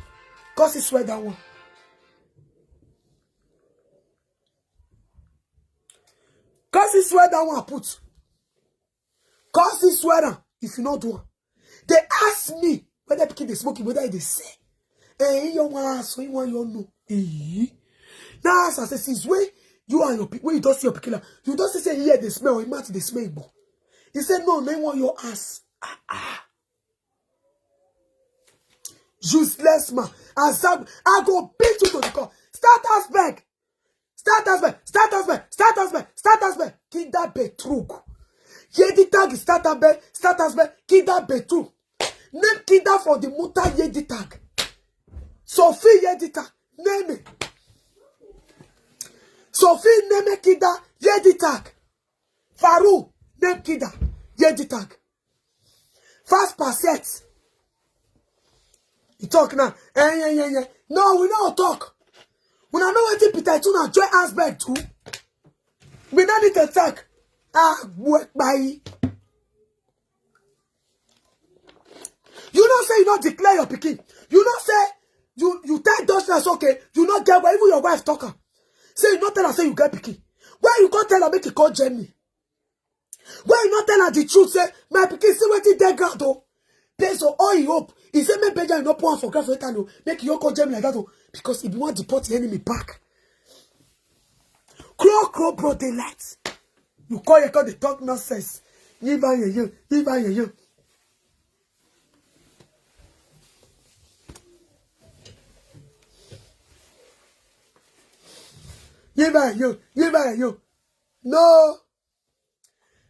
Cause he swear that one. Cause he swear that one put. Cause he swear am if you no do am. They ask me whether pikin dey smoke, whether they say, eh, you want so you want you know. Eh. Now as I say since when you and your pikin, when you don't see your pikin, you don't see say here they smell, or mouth they smell igbo. He said no, no one your ass. Ah ah. Useless man. Azab, I go beat you to the core. Start us back. Start us back. Start us back. Start us back. Start us back. Kinda betrug. Yedi tag start us back. Start us back. Kinda betrug. Name kinda for the muta yedi tag. Sophie yedi tag. Name it. Sophie name it kinda yedi tag. Faru name kinda yedi tag. Fast per set. You talk now. Eh, yeah, yeah, yeah. No, we no talk. We no know wetin Peter Ituna join us back to. We no need to talk. Ah, boy, bye. You know say you no declare your pikin. You know say you you tell those things okay. You no get where even your wife talk am. Say you no tell her say you get pikin. Where you go tell her make you call Jenny. Why you not tell her the truth? Say my pikin see wetin dey ground o. Based on all he hope, he say make Benjamin no put am for ground for later o. Make you call Germany like that o, because he be wan deport the enemy back. Crow crow bro daylight. You call your call the talk nonsense. Leave her yeye, leave her yeye. Leave her yeye, leave her yeye. No.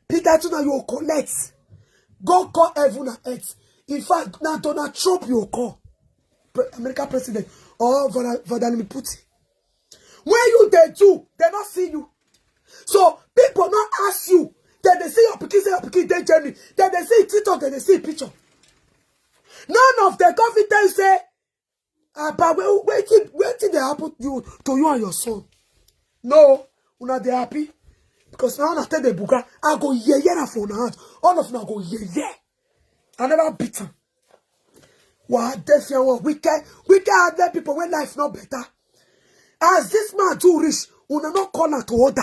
Peter Ituna you collect. God call heaven and earth. In fact, now Donald Trump you call. Pre American president or Vladimir Putin. When you they do, they not see you. So people not ask you. Then they see your pikin, say your pikin dey Germany. Then they see TikTok, then they see picture. None of the government tell you say about wetin wetin dey happen you to you and your son. No. Una dey happy because now una take the buga. I go yeye na for una hand. All of una go yeye. I never beat am. Wa dey fear one wicked, wicked are the people when life not better. As this man too rich, una no call her to order.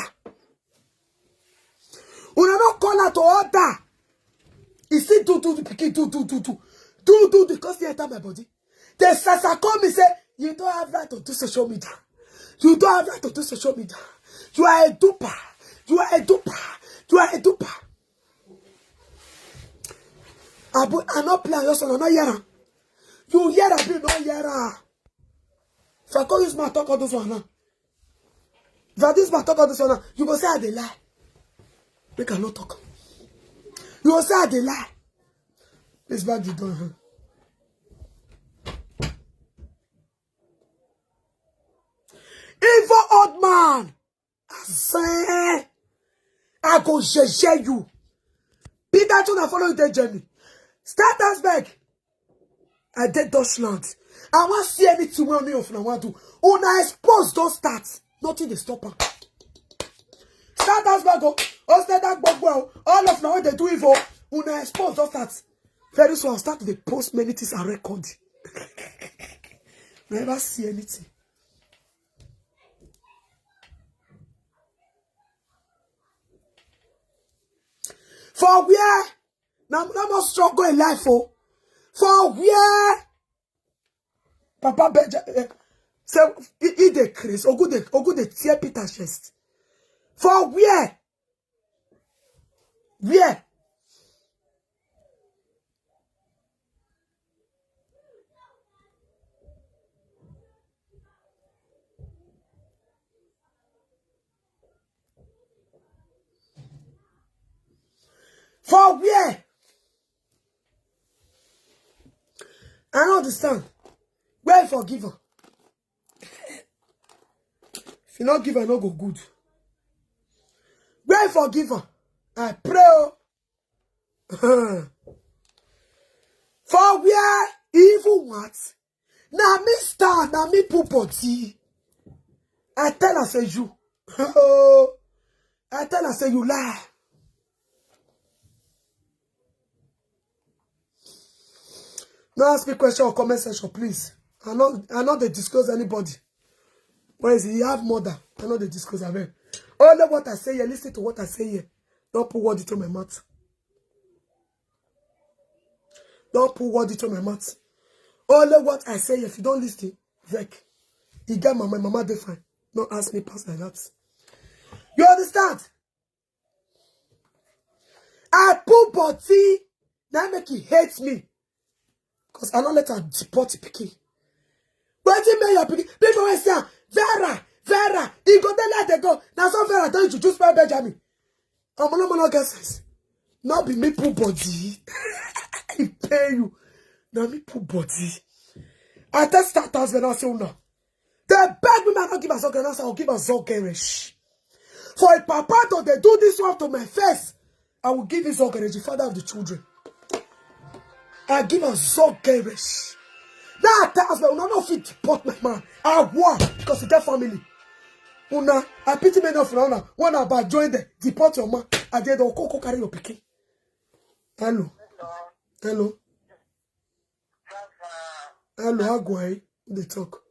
Una no call her to order. You see, do do the pikin, do do do do do do do because they enter my body. The sasa call me say you don't have right to do social media. You don't have right to do social media. You are a duper. You are a duper. You are a duper. Abu, I not play your son. I not hear am. You hear am, you not hear am. If I call this man talk all this one now. If I this man talk all this one now, you go say I dey lie. Make I no talk. You go say I dey lie. Please back the door. Huh? Evil old man. I say, I go jeje you. Be that una follow the journey. Start us back. I did Dutchland. I want see anything when me of now want to. Una expose don't start. Nothing they stop am. Start us back go. All start that gbogbo. All of now they do evil. Una expose don't start. Very soon I'll start to dey post many things I record. Never see anything. For where? Now, now must struggle in life for. For where? Papa Benja, eh, say he, he dey craze. Ogu dey, Ogu dey tear Peter chest. For where? Where? For where? I don't understand. Where forgiver? If you not give, I no go good. Where forgiver? I pray. Oh. For where evil what? Na me star, na me put body. I tell her say you. Oh, I tell her say you lie. No ask me question or comment section, please. I not, I not dey disclose anybody. Where is he? He have mother. I not dey disclose her. Only what I say here, listen to what I say here. Don't put word into my mouth. Don't put word into my mouth. Only what I say, if you don't listen, Vec. You get my, my mama dey fine. Don't ask me pass like that. You understand? I put body, now make he hate me. Because I don't let her deport the pikin. Wetin make your pikin? People wey say, "Ah, Vera, Vera," he go dey like they go. Now so Vera don introduce my Benjamin. I'm no more get sense. Not be me put body. He pay you. Now me put body. I tell start as when I say no. They beg me, man, not give us okay. Now I will give us okay. For a papa to they do this one to my face, I will give his okay, the father of the children. I give a zogerish. Now I tell us, "Una no fit deport my man." I war because he get family. Una, I pity many of una. When I about join them, deport your man. I did the coco carry your pikin. Hello. Hello. Hello, how go I? They talk.